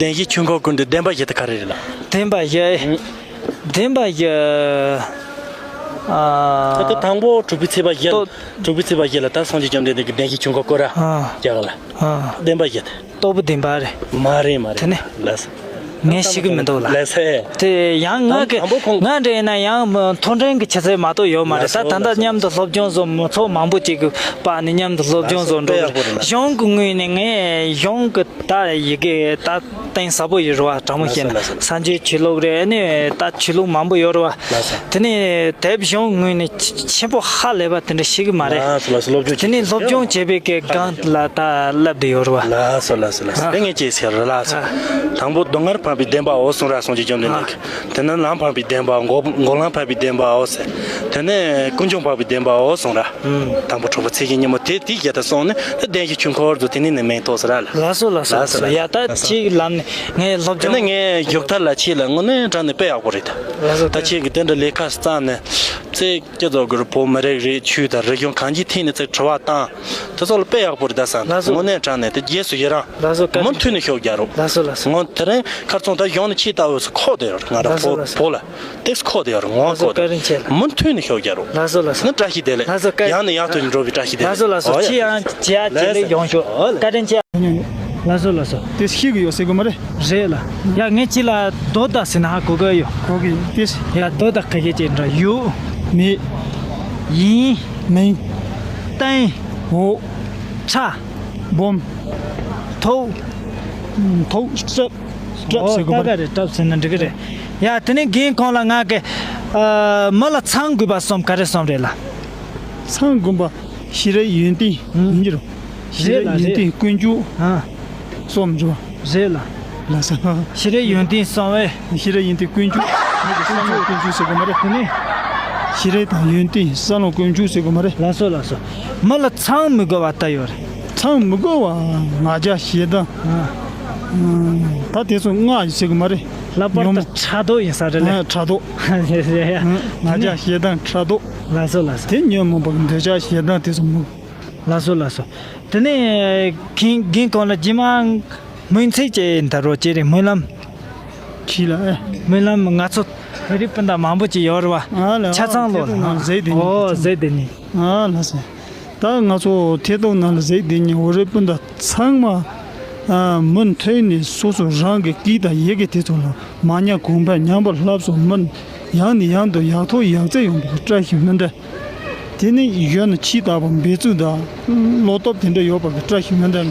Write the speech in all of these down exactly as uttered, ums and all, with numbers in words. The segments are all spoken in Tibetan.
བདེན་བཞི་ཆོས་འཁོར་ཀུན་ཏུ་བདེན་པ་བཞི་དེ་ག་རེ་རེད་ལ། བདེན་པ་བཞི། བདེན་པ་བཞི། ད་ལྟ་ཨ། དང་པོ་དྲུག་པའི་ཚེས་པ་བཞི་ལ། ལྟོ། དྲུག་པའི་ཚེས་པ་བཞི་ལ་ད་སངས་རྒྱས་བཅོམ་ལྡན་འདས་ཀྱིས་བདེན་བཞི་ཆོས་འཁོར་བསྐོར་ར། ཨ། རྒྱག་ལ། ཨ། བདེན་པ་བཞི་དེ། ལྟོ་བུ་བདེན་པ་རེད། མ་རེད་མ་རེད། དེ་ནས། ལགས་སོ། ངས་ཤེས་ཀྱི་མི་འདུག་ལ། ལགས་སོ། དེ་ཡང་ང་གི། དང་པོ་ཁོང་། ང་འདྲ་ཡིན་ན་ཡང་མཐོ་འབྲིང་གི་ཆུ་ཚད་མ་གཏོགས་ཡོད་མ་རེད། ལགས་སོ། ད་ད་ལྟ་ལགས་སོ། མཉམ་དུ་སློབ་སྦྱོང་བཟོ། མི་ཚོགས་མང་པོ་ཅིག་གི་བར་ནས་མཉམ་དུ་སློབ་སྦྱོང་བཟོ་འགྲོ་གི་རེད། ལགས་སོ། གཞུང་གི་ངོས་ནས། ངས་གཞུང་གི་ད་ཡི་གེ་ད་གཏིང་ཟབ་པོ་ཡོད་རེད་བ། དྲང་མོ་བཤད་ན། ལགས་སོ། ལགས་སོ། སངས་རྒྱས་ཆོས་ལུགས་རེད། ཨ་ནི་ད་ཆོས་ལུགས་མང་པོ་ཡོད་རེད་བ། ལགས་སོ། དེ་ནས་དེབ་གཞུང་ངོས་ནས་ཆེ་ཆེན་པོ་ཧ་ལས་པ་དེ་འདྲ་ཤེས་ཀྱི་མ་རེད། ལགས་སོ། ལགས་སོ། སློབ་སྦྱོང་བྱེད་ཀྱི། དེ་ནས་སློབ་སྦྱོང་བྱེད་པའི་གི་སྒང་ལ་ད་བསླབ་བསྡད་ཡོད་རེད་བ། ལགས་སོ། ལགས་སོ། ལགས་སོ། ཨ། དེ་ངས་ཅིག་ཟེར་རེད། ལགས་སོ། ཨ། དང་པོ་སྡུག་བསྔལ་འཕགས་པའི་བདེན་པའོ་གསུངས་ར། སངས་རྒྱས་བཅོམ་ལྡན་འདས་ཀྱིས། དེ་ནས་ལམ་འཕགས་པའི་བདེན་པ། འགོག་འགོག་ལམ་འཕགས་པའི་བདེན་པའོ་ཟེར། དེ་ནས་ཀུན་འབྱུང་འཕགས་པའི་བདེན་པའོ་གསུངས་ར། ཨུམ། དང་པོ་དྲུག་པ་ཚེས་བཞི་ཉིན་མོ་དེ་དེའི་རྗེས་ད་སོང་ནས་ད་བདེན་བཞི་ཆོས་འཁོར་ཚོ་དེ་ནས་ནི་མིང་ཐོགས་ཟེར་ར་ལ། ལགས་སོ། ལགས་སོ། ལགས་སོ། ལགས་སོ། ཡ་ད་ཁྱེད་ལམ་ནས་ངས་སློབ་དེ་ནས་སྦྱོང་། ངས་མཇུག་མཐར་ལ་ཁྱེད་ལ་དངོས་གནས་དྲང་ནས་དཔེ་ཡག་པོ་རེད་ད། ལགས་སོ། ད་ཁྱེད་ཀྱིས་དེ་འདྲ་ལས་ཀ་བརྩམས་ནས་ཚེ་སྐྱེ་ཚོགས་ཀྱི་བོད་མི་རིགས་རེད། ཆོས་དང་རིག་གཞུང་གང་ཅིའི་ཐད་ནས་ཚིག་དྲི་བ་བཏང་། དེ་ཚོ་ལ་དཔེ་ཡག་པོ་རེད་ད་བསམ། ལགས་སོ། དངོས་གནས་དྲང་ནས་དེ་རྗེས་སུ་ཡི་རང་། ལགས་སོ། བཀའ་དྲིན། མུ་མཐུད་ནས་ཤུགས་རྒྱག་རོགས། ལགས་སོ། ལགས་སོ། ངོ་དེ་རིང་ཁ་རྩང་ད་གཞུང་ནས་ཁྱེད་ལྟ་བུ་ཚོ་ཁོག་བསྡད་ཡོད་རེད། ང་རང་། ལགས་སོ། བོད། ལགས་སོ། བོད་ལ་ཏེགས་ཁོག་བསྡད་ཡོད་རེད། ངོ་ལགས་སོ། ཁོག་བསྡད་ཡོད་རེད། བཀའ་དྲིན་ཆེ་ལགས། མུ་མཐུད་ནས་ཤུགས་རྒྱག་རོགས། ལགས་སོ། ལགས་སོ། ནི་བཀྲ་ཤིས་བདེ་ལེགས། ལགས་སོ། བཀའ། ཡང་ནས་ཡང་དུ་འགྲོ་བའི་བཀྲ་ཤིས་བདེ་ལེགས། ལགས་སོ། ལགས་སོ། ཨོ་ཡ། ཁྱེད་ཡང་བྱེད་ཡ་བྱེད་ལས། ལགས་སོ། ཡོང་ཤོག། བཀའ་དྲིན་ཆེ། ལགས་སོ། དེ་ཤེས་ཀྱི་ཡོད་ཟེར་གི་མ་རེད། རེད་ལ། ཡ་ངས་ཁྱེད་ལ་རྡོ་དག་ཟེར་ན་ཧ་གོ་གི་ཡོད། གོ་གི་ཡོད་དེ། ཡ་རྡོ་དག་ག་གེ་ཅིག་འདྲ་ཡོད། མེད། ཡིན། མིན། ཏན། འོ། ཁྲ། འབུམ། ཐོག་ཐོག་སྲབ། སྲབ་ཟེར་གི་མ་རེད། ཨོ་ད་ག་རེད། སྲབ་ཟེར་ན་འགྲིག་གི་རེད། ཡ་དེ་ནས་རྒན་ཁོང་ལ་ང་གི་ཨ་མི་ལ་ཚང་དགོས་པ་གསུམ་ག་རེ་གསུམ་རེད་ལ། ཚང་དགོས་པ། ཤེས་རབ་ཡོན་ཏན་ཡིན་གྱི་རེད། ཤེས་རབ་ཡོན་ཏན་ཀུན་སྤྱོད་གསུམ་རེད་པ། རེད་ལ། ལགས་སོ། ཤེས་རབ་ཡོན་ཏན་གསུམ་པས། ཤེས་རབ་ཡོན་ཏན་ཀུན་སྤྱོད། མི་གི་བསམ་བློ་ཀུན་སྤྱོད་ཟེར་གི་མ་རེད། དེ་ནས། ཤེས་རབ་དང་ཡོན་ཏན་བསམ་བློ་ཀུན་སྤྱོད་ཟེར་གི་མ་རེད། ལགས་སོ་ལགས་སོ། མི་ལ་ཚང་མི་དགོས་པ་ལྟ་ཡོད་རེད། ཚང་མི་དགོས་པ་ང་རྒྱལ་ཞེ་སྡང་། ཨ། ད་དེ་ཚོ་ལྔ་ཟེར་གི་མ་རེད། ལྷག་པར་དུ་ཕྲག་དོག་ཡིན་ས་རེད་ལ། ཨ་ཕྲག་དོག་ཡ་ཡ། ང་རྒྱལ་ཞེ་སྡང་ཕྲག་དོག་ལགས་སོ་ལགས་སོ། དེ་ཉོན་མོངས་པ་གི་འདོད་ཆགས་ཞེ་སྡང་དེ་ཚོ་མི། ལགས་སོ་ལགས་སོ། དེ་ནས་རྒན་རྒན་ཁོང་ལ་རྗེས་མ་སྨོན་ཚིག་ཅིག་འདྲ་རོགས་ཅིག་རེད། སྨོན་ལམ། ཁྱི་ལ་ཨེ། སྨོན་ལམ། ང་ཚོ་བོད་རིགས་སྤུན་ཟླ་མང་པོ་ཅིག་ཡོད་རེད་བ། ཨ་ལ། ཆ་ཚང་ལོ་ལ། ཨ་ཟེར་དེ་ནི། ཨོ་ཟེར་དེ་ནི། ཨ་ལ་ཟེར། ད་ང་ཚོ་ཐད་གཏོང་ནང་ལ་ཟེར་དེ་ནི་བོད་རིགས་སྤུན་ཟླ་ཚང་མ། ཨ་མུ་མཐུད་ནས་སོ་སོ་རང་གི་སྐད་དང་ཡི་གེ་དེ་ཚོ་ལ་མ་ཉམས་གོང་འཕེལ་ཉམས་པ་ལྷབ་སོང་མུ་ཡང་ནས་ཡང་དུ་ཡག་ཐོག་ཡག་བརྩེགས་ཡོང་བའི་བཀྲ་ཤིས་སྨོན་འདུན། དེ་ནི་གཞོན་ནུ་ཁྱི་ལྟ་བུ་འབད་བརྩོན་དང་བློ་སྟོབས་དེ་འདྲ་ཡོད་པ་གི་བཀྲ་ཤིས་སྨོན་འདུན།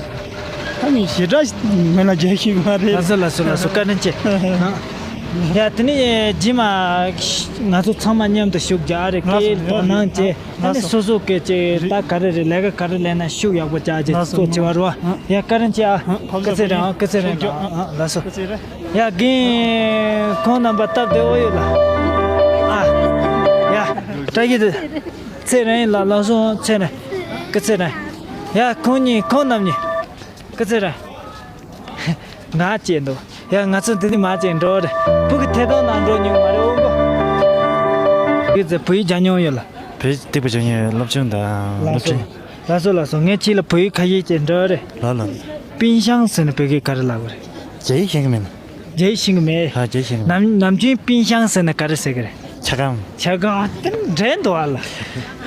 ད་ངས་ཞེ་དྲག་མི་ལ་རྒྱལ་ཤིག་མ་རེད། ལགས་སོ་ལགས་སོ་ལགས་སོ། བཀའ་དྲིན་ཆེ། ཡ་དེ་ནི་རྗེས་མ་ང་ཚོ་ཚང་མ་མཉམ་དུ་ཤུགས་རྒྱག་རེད། ལགས་སོ། སྐད་དོ་སྣང་བྱས། ད་ནི་སོ་སོ་སྐད་ཅིག་ད་ག་རེ་རེད། ལས་ཀ་ག་རེ་ལས་ན་ཤུགས་ཡག་པོ་རྒྱག་ཅིག་གཙོ་ཆེ་བ་རེད་བ། ཡ་བཀའ་དྲིན་ཆེ་ཨ། སྐུ་ཚེ་རིང་། སྐུ་ཚེ་རིང་། ལགས་སོ། ཡ་རྒན་ཁོང་རྣམ་པ་སྟབས་བདེ་བོ་ཡོད་ལ། ཨ་ཡ་བཀྲ་ཤིས་བདེ། ཚེ་རིང་ལ་ལགས་སོ། ཚེ་རིང་། སྐུ་ཚེ་རིང་། ཡ་ཁོང་གཉིས་ཁོང་རྣམ་གཉིས། སྐུ་ཚེ་རིང་། ང་བཅས་འདུག་ཡ་ང་ཚོ་འདི་ནས་མ་བཅས་འགྲོ་རེད། བུ་གི་ཐད་གཏོང་ནང་འགྲོ་མྱོང་མ་རེད། ཨོ་གོ། ཡོད་ཚེ་བུ་ཡིག་སྦྱང་མྱོང་ཡོད་ལ། བོད་སྡིག་པ་སྦྱོང་ཡས་སློབ་སྦྱོང་དང་སློབ་ཁྲིད། ལགས་སོ་ལགས་སོ། ངས་ཁྱེད་ལ་བོད་ཡིག་ཁ་ཤས་ཅིག་འདྲི་རེད། ལགས་ལགས། པིན་ཤང་ཟེར་ན་བོད་སྐད་ག་རེ་ལབ་དགོས་རེད། རྒྱ་ཡིག་ཤེས་ཀྱི་མེད་ན། རྒྱ་ཡིག་ཤེས་ཀྱི་མེད། ཧ་རྒྱ་ཡིག་ཤེས་ཀྱི་མེད། ནམ་ནམ་རྒྱུན་པིན་ཤང་ཟེར་ན་ག་རེ་ཟེར་གི་རེད། ཆ་སྒམ། ཆ་སྒམ་དེ་འདྲ་འདུག་ཨ་ལ།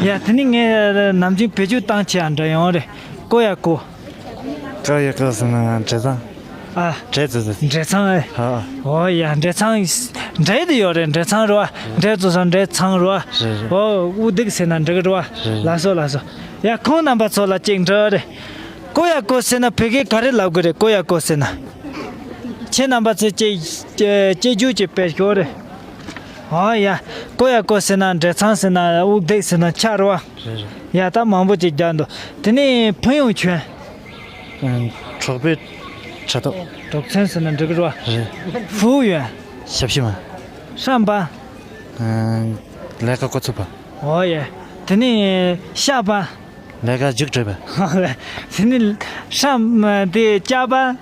ཡ་དེ་ནི་ངས་ནམ་རྒྱུན་བེད་སྤྱོད་བཏང་བྱས་ཨ་འདྲ་ཡོང་རེད། ཀོ་ཡ་ཀོ། ཀོ་ཡ་ཀོ་ཟེར་ན་འབྲས་ཚང་། ཨ། འབྲས་ཟེར་ཟེར། འབྲས་ཚང་ཨེ། ཧ། ཨོ་ཡ་འབྲས་ཚང་། འབྲས་དེ་ཡོད་རེད། འབྲས་ཚང་རེད་བ། འབྲས་ཚོ་སང་འབྲས་ཚང་རེད་བ། རེད་རེད། ཨོ་དབུགས་སྡུད་ཟེར་ན་འགྲིག་གི་རེད་བ། རེད་རེད། ལགས་སོ་ལགས་སོ། ཡ་ཁོང་རྣམ་པ་ཚོ་ལ་གཅིག་འདྲི་རེད། ཀོ་ཡ་ཀོ་ཟེར་ན་བོད་སྐད་ག་རེ་ལབ་དགོས་རེད། ཀོ་ཡ་ཀོ་ཟེར་ན། ཁྱེད་རྣམ་པ་ཚོས་གཅིག་གཅིག་གཅིག་རྒྱུགས་ཅིག་སྤེལ་ཤོག་རེད། ཨོ་ཡ། ཀོ་ཡ་ཀོ་ཟེར་ན་འབྲས་ཚང་ཟེར་ན་དབུགས་སྡུད་ཟེར་ན་ཆ་རེད་བ། རེད་རེད། ཡ་ད་མང་པོ་ཅིག་རྒྱག་འདུག་དེ་ནས་ཕུན་ཡོན་ཆོན། ཨ། གྲོགས་པོའི་དྲ་ཐོག་གྲོགས་མཚན་ཟེར་ན་འགྲིག་གི་རེད་བ། རེད་རེད། ཧྥུའུ་ཡོན། ཞབས་ཕྱི་མ། ཧྲམ་པ། ཨ། ལས་ཀ་འགོ་ཚུགས་པ། ཨོ་ཡ། དེ་ནས་ཤ་པ། ལས་ཀ་མཇུག་གྲུབ་པ། དེ་ནས་ཧྲམ་དེ་ལྕགས་པ།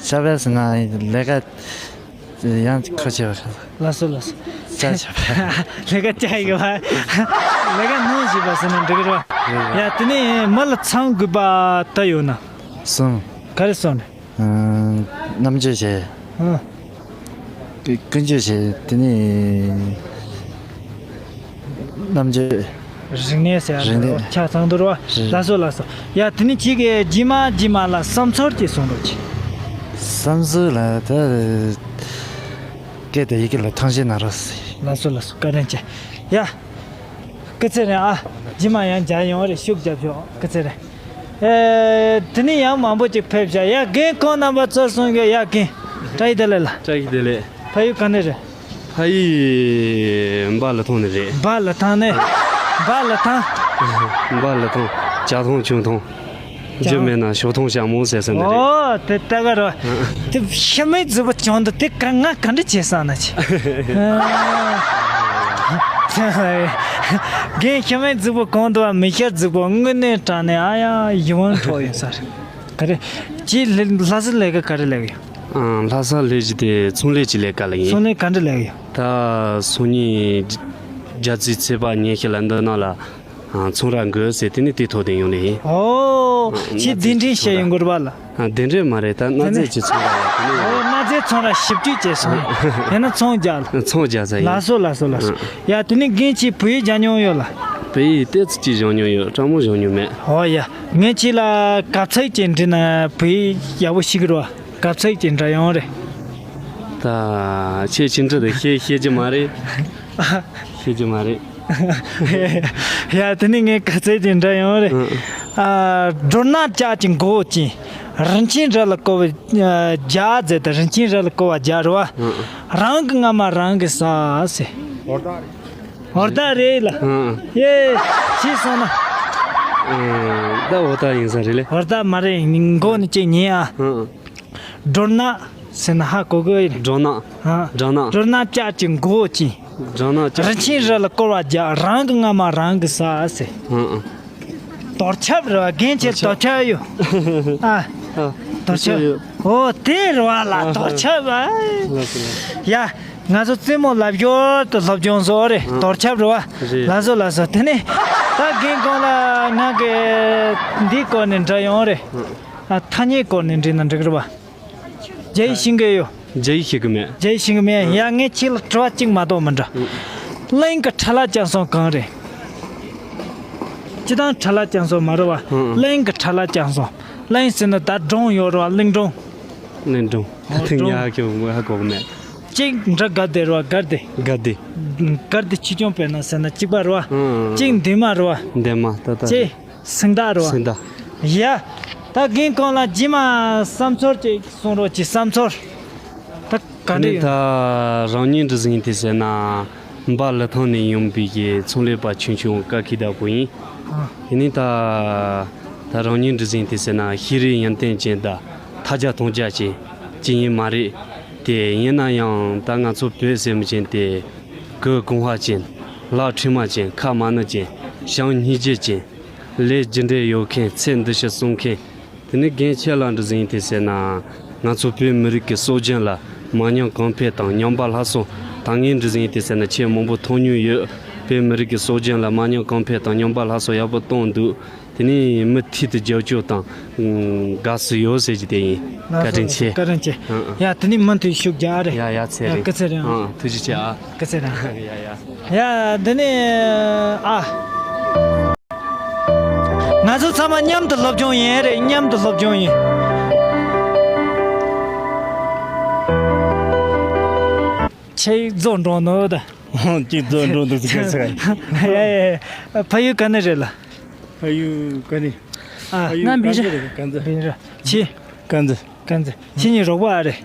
ལྕགས་པ་ཟེར་ན་ལས་ཀ་ཡང་ཁ་ཆེ་བ། ལགས་སོ་ལགས་སོ། ལྕགས་ཆ་པ། ལས་ཀ་ལྕགས་ཡོད་པ། ལས་ཀ་ནོར་བཞིན་པ་ཟེར་ན་འགྲིག་གི་རེད་བ། ཡ་དེ་ནས་མི་ལ་ཚང་དགོས་པ་ད་ཡོད་ན། གསུམ། ག་རེ་གསུམ་རེད། ཨ། རྣམ་དཔྱོད་བྱས། ཨ། ཀུན་སྤྱོད་བྱས། དེ་ནས་རྣམ་དཔྱོད། རིག་གནས་ཟེར་ཡ། རིག་གནས། ཆ་ཚང་འདུག་རོ། རེད། ལགས་སོ་ལགས་སོ། ཡ། དེ་ནས་ཁྱེད་ཀྱིས་རྗེས་མ་རྗེས་མ་ལ་བསམ་ཚུལ་ཅིག་གསུང་རོགས་གྱིས། བསམ་ཚུལ་ལ་ད་སྐད་དང་ཡི་གེ་ལ་ཐང་ཆད་ན་རོགས་ཟེར། ལགས་སོ་ལགས་སོ། བཀའ་དྲིན་ཆེ། ཡ། སྐུ་ཚེ་རིང་ཨ། རྗེས་མ་ཡང་མཇལ་ཡོང་རེ། ཤུགས་རྒྱབ་ཤོག། སྐུ་ཚེ་རིང་། ཨེ། དེ་ནས་ཡང་མང་པོ་ཅིག་ཕེབས་བཞག། ཡ། རྒན་ཁོང་རྣམ་པ་ཚོར་གསུང་གི། ཡ། རྒན། བཀྲ་ཤིས་བདེ་ལེགས་ལགས། བཀྲ་ཤིས་བདེ་ལེགས། ཕ་ཡུལ་ག་ནས་རེད། ཕ་ཡུལ་འབའ་ལི་ཐང་ནས་རེད། འབའ་ལི་ཐང་ནས། འབའ་ལི་ཐང་། འབའ་ལི་ཐང་། ཇ་ཐང་ཆུ་ཐང་། རྒྱུ་མེད་ན་ཞོ་ཐང་ཞྭ་མོ་ཟེར་ས་ནས་རེད། ཨོ། དེ་ལྟ་ག་རོ། དེ་ཤི་མིག་རྫིག་པོ་བྱུང་འདུག། དེ་ག་ང་ག་འདྲ་བྱེད་ས་ན་ཆེ། རྒན་ཤི་མིག་རྫིག་པོ་གང་འདུག་བ། མིག་ཤེལ་རྫིག་པོ་དངོས་གནས་དྲང་གནས་ཨ་ཡ་ཡིད་དབང་འཕྲོག་ཡོད་ས་རེད། ག་རེ། ཅི་ལྷ་ས་ལས་ཀ་ག་རེ་ལས་ཀ་ཡོད། ཨང་། ལྷ་ས་ལས་ཀྱི་དེ་ཚོང་ལས་ཀྱི་ལས་ཀ་ལ་ཡིན། ཚོང་ལས་ག་འདྲ་ལས་ཀ་ཡོད། ད་སང་ཉིན་རྒྱ་རྩིས་ཚེས་པ་ཉི་ཤུ་ལ་འདི་ནང་ལ། ཨང་། ཚོང་ར་འགོ་ཟེར། དེ་ནི་དེ་ཐོག་དེ་ཡོང་ནི་ཡིན། ཨོ། ཨང་། ཁྱེད་གདན་འདྲེན་བྱས་ཡོང་དགོས་རེད་པ་ལ། ཨ། གདན་འདྲེན་མ་རེད། ད་གནའ་རྫས་ཀྱི་ཚོང་ར་ལ་དེ་ནི། ཨོ། གནའ་རྫས་ཚོང་ར་ཞིབ་དཔྱོད་བྱས་སོང་། དེ་ན་ཚོང་རྒྱག་ལ། ཚོང་རྒྱག་ས་ཡིན། ལགས་སོ་ལགས་སོ་ལགས་སོ། ཨང་། ཡ། དེ་ནི་རྒན་ཁྱེད་བོད་ཡིག་སྦྱང་མྱོང་ཡོད་ལ། བོད་ཡིག་ཏོག་ཙམ་ཅིག་སྦྱང་མྱོང་ཡོད། སྤྲང་མོ་སྦྱང་མྱོང་མེད། ཨོ་ཡ། ངས་ཁྱེད་ལ་གབ་ཚིག་ཅིག་འབྲི་ན་བོད་ཡིག་ཡག་པོ་ཤེས་ཀྱི་རེད་པ། གབ་ཚིག་ཅིག་འབྲི་ཡོང་རེ། ད་ཁྱེད་ཅི་འདྲ་དེ་ཤེས་ཤེས་ཀྱི་མ་རེད། ཤེས་ཀྱི་མ་རེད། ཡ། དེ་ནི་ངས་གབ་ཚིག་ཅིག་འབྲི་ཡོང་རེ། ཨང་། ཨ། སྦྲུལ་ནག་ལྕགས་ཀྱི་མགོ་བོ་ཅན། རིན་ཆེན་རི་ལ་བསྐོར་བ་རྒྱག་ཟེར་ཏེ། རིན་ཆེན་རི་ལ་བསྐོར་བ་རྒྱག་རེད་པ། ཨང་། རང་གི་རྔ་མ་རང་གིས་ཟ་ཟེར། ཧོར་ཟླ་རེད་ལ། ཨང་། ཡེ། ཤེས་སོང་ན། ཨང་། ད་ཧོར་ཟླ་ཡིན་ས་རེད་ལེ། ཧོར་ཟླ་མ་རེད། མགོ་ནས་ཅིག་ཉན་ཨ། ཨང་། སྦྲུལ་ནག་ཟེར་ན་ཧ་གོ་གི་ཡིན། སྦྲུལ་ནག་ཨ། སྦྲུལ་ནག་སྦྲུལ་ནག་ལྕགས་ཀྱི་མགོ་བོ་ཅན། སྦྲུལ་ནག་ལྕགས། རིན་ཆེན་རི་ལ་བསྐོར་བ་རྒྱག། རང་གི་རྔ་མ་རང་གིས་ཟ་ཟེར། ཨང་ཨང་། དོར་ཆབ་རེད་པ། རྒན་ཁྱེད་དོར་ཆབ་ཡོད། ཨ། ཨ། དོར་ཆབ་ཡོད། ཨོ། དེ་རེད་པ་ལ། ཨ། དོར་ཆབ་ཨ། ལགས་སོ་ལགས། ཡ། ང་ཚོ་རྩེད་མོ་ལབ་ཞོར་དུ་སློབ་སྦྱོང་བཟོ་རེད། ཨ། དོར་ཆབ་རེད་པ། རེད། ལགས་སོ་ལགས་སོ། དེ་ནས་ད་རྒན་ཁོང་ལ་ང་གི་འདིའི་སྐོར་ནས་འདྲི་ཡོང་རེད། ཨ། ཨ། ཐ་སྙད་སྐོར་ནས་འདྲི་ན་འགྲིག་རེད་པ། རྒྱ་ཡིག་ཤེས་ཀྱི་ཡོད། རྒྱ་ཡིག་ཤེས་ཀྱི་མེད། རྒྱ་ཡིག་ཤེས་ཀྱི་མེད། ཡ། ངས་ཁྱེད་ལ་དྲི་བ་གཅིག་མ་གཏོགས་མི་འདྲི། ཨང་། གླིང་གི་ཁྲ་ལ་རྐྱང་སོང་གང་རེད། སྤྱིར་བཏང་ཁྲ་ལ་རྐྱང་སོང་མ་རེད་པ། ཨང་། གླིང་གི་ཁྲ་ལ་རྐྱང་སོང་། གླིང་ཟེར་ན་ད་སྒྲུང་ཡོད་རེད་པ། གླིང་སྒྲུང་། གླིང་སྒྲུང་། ཨོ། ད་ཐེངས་སྒྲུང་ཡག་གི་ཧ་གོ་གི་མེད། གཅིག་འབྲི་དགའ་བདེ་རེད་པ། དགའ་བདེ། དགའ་བདེ། དགའ་བདེ་ཆེ་ཆུང་དཔེར་ན་ཟེར་ན་གཅིག་པ་རེད་པ། ཨང་། གཅིག་འདན་མ་རེད་པ། འདན་མ། ད་ད། གཅིག་སེང་སྟག་རེད་པ། སེང་སྟག། ཡ། ད་རྒན་ཁོང་ལ་རྗེས་མ་བསམ་ཚུལ་ཅིག་གསུང་རོགས་གྱིས། བསམ་ཚུལ། ད་ག་འདྲ་ཡོད། ད་རང་ཉིད་འདྲ་ཟིག་ཡིན་དེ་ཟེར་ན། འབའ་ལི་ཐང་ནས་ཡོང་བའི་གི་ཚོང་ལས་པ་ཆུང་ཆུང་ཀ་ཁི་བདག་པོ་ཡིན། ཨ། དེ་ནས་ད་ད་རང་ཉིད་འདྲ་ཟིག་ཡིན་དེ་ཟེར་ན། ཤེས་རིག་ཡོན་ཏན་ཅན་དང་ཐ་རྒྱ་ཐང་རྒྱ་ཅན་ཅིག་ཡིན་མ་རེད། དེ་ཡིན་ན་ཡང་ད་ང་ཚོ་བོད་ཟེར་མི་ཅན་དེ། གོས་གོང་བ་ཅན། ལག་ཕྲེང་བ་ཅན། ཁ་མ་ཎི་ཅན། བྱམས་སྙིང་རྗེ་ཅན། ལས་རྒྱུ་འབྲས་ཡོད་མཁན། ཚེ་འདི་ཕྱི་གསོན་མཁན། དེ་ནས་རྒན་ཁྱེད་ལ་འདྲ་ཟིག་ཡིན་དེ་ཟེར་ན། ང་ཚོ་བོད་མི་རིགས་ཀྱི་སྲོལ་རྒྱུན་ལ་མ་ཉམས་གོང་འཕེལ་དང་ཉམས་པ་སླར་གསོ་དང་། ངས་འདྲ་ཟིག་ཡིན་དེ་ཟེར་ན་ཆེས་མང་པོ་མཐོང་མྱོང་ཡོད། བོད་མི་རིགས་ཀྱི་སྲོལ་རྒྱུན་ལ་མ་ཉམས་གོང་འཕེལ་དང་ཉམས་པ་སླར་གསོ་ཡག་པོ་གཏོང་འདུག། དེ་ནས་མུ་མཐུད་དུ་རྒྱབ་སྐྱོར་དང་། ཨང་། དགའ་བསུ་ཡོད་ཟེར་རྒྱུ་དེ་ཡིན། བཀའ་དྲིན་ཆེ། བཀའ་དྲིན་ཆེ། ཨང་ཨང་། ཡ། དེ་ནས་མུ་མཐུད་ཤུགས་རྒྱག་ཨ་རེ། ཡ་ཡ། ཚེ་རིང་། སྐུ་ཚེ་རིང་། ཨང་། ཐུགས་རྗེ་ཆེ་ཨ། སྐུ་ཚེ་རིང་། ཡ་ཡ། ཡ། འདི་ནས་ཨ། ང་ཚོ་ཚང་མ་མཉམ་དུ་སློབ་སྦྱོང་ཡིན་རེད། མཉམ་དུ་སློབ་སྦྱོང་ཡིན། ཁྱེད་རྫོགས་འགྲོ་ནོ་ད། ཁྱེད་རྫོགས་འགྲོ་འདུག་ཟེར་ག་ཟེར། ཡ་ཡ་ཡ། ཕ་ཡུལ་ག་ནས་རེད་ལ། ཕ་ཡུལ་ག་ནས། ཨ། ཕ་ཡུལ་ང་བི་རི། དཀར་མཛེས་རེད། དཀར་མཛེས། བི་རི། ཁྱེད། དཀར་མཛེས། དཀར་མཛེས། ཁྱེད་གཉིས་རོགས་པ་ཨ་རེད།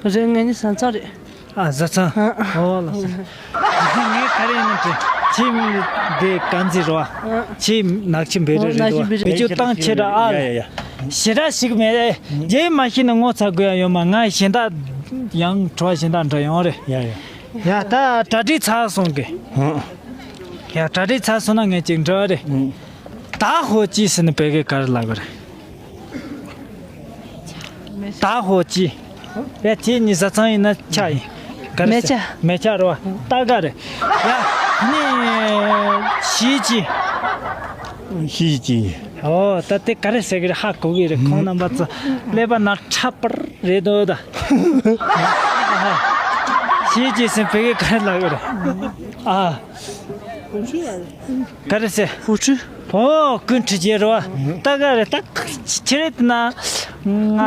ཨང་། རེད། ང་གཉིས་བཟའ་ཚང་རེད། ཨ། བཟའ་ཚང་། ཨང་། ཨོ་ལགས་སོ། ངས་ག་རེ་ཡིན་ན་དྲན། ཁྱེད་འདི་དཀར་མཛེས་རེད་པ། ཨང་། ཁྱེད་ནག་ཆུ་བེ་རི་རེད་པ། ཨོ། ནག་ཆུ་བེ་རི། བེད་སྤྱོད་བཏང་ཆེ་དྲགས་ཨ། ཡ་ཡ་ཡ། ཞེ་དྲགས་ཤིག་མེད། རྗེས་མ་ཤེས་ན་ངོ་ཚ་དགོས་ཡ་ཡོད་མ། ང་གཞན་དག་ཡང་དྲི་བ་གཞན་དག་འདྲི་ཡོང་རེད། ཡ་ཡ། ཡ། ད་གྲ་སྒྲིག་ཚར་སོང་གི། ཨང་། ཡ། གྲ་སྒྲིག་ཚར་སོང་ན་ངས་ཅིག་འདྲི་བ་རེད། ཨང་། ད་ཧོ་ཅི་ཟེར་ན་བོད་སྐད་ག་རེ་ལབ་དགོས་རེད། ད་ཧོ་ཅི། ཡ། ཁྱེད་གཉིས་བཟའ་ཚང་ཡིན་ན་ཆ་ཡིན། ག་རེ་མེ་ཆ། ཟེར། མེ་ཆ་རེད་པ། ཏ་ག་རེད། ཡ། ནི་ཤི་ཅི། ཤི་ཅི། ཨོ་ད་དེ་ག་རེ་ཟེར་གི་རེད། ཧ་གོ་གི་རེད། ཁོང་རྣམ་པ་ཚོ་ཀླད་པ་ནང་ཁྲ་པར་རེད་འདུག་ད། ཤེས་ཀྱི་སེམས་བོད་སྐད་ག་རེ་ལབ་གི་རེད། ཨ། ག་རེ་ཟེར། ཧུ་ཁྲུ། ཨོ་ཀུན་ཁྲི་རྗེ་རེད་བ། ད་ག་རེ་ད་ཁྱེད་རེད་ན། ང་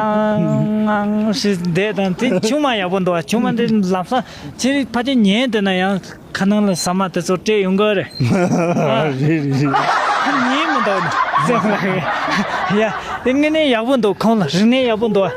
ང་ཞིག་བསྡད་དང་དེ་ཆུང་མ་ཡག་པོ་འདུག་བ། ཆུང་མ་འདི་ལམ་སང་ཁྱེད་རེད་ཕ་ཆེ་ཉན་དེ་ན་ཡང་། ཁ་ནང་ལ་ཟ་མ་དེ་ཚོ་སྤྲད་ཡོང་གི་རེད། རེད་རེད་རེད། ཉན་མི་འདུག་ཟེར་བ་རེད། ཡ། དེ་དངོས་གནས་ཡག་པོ་འདུག་ཁོང་ལ་རིག་གནས་ཡག་པོ་འདུག་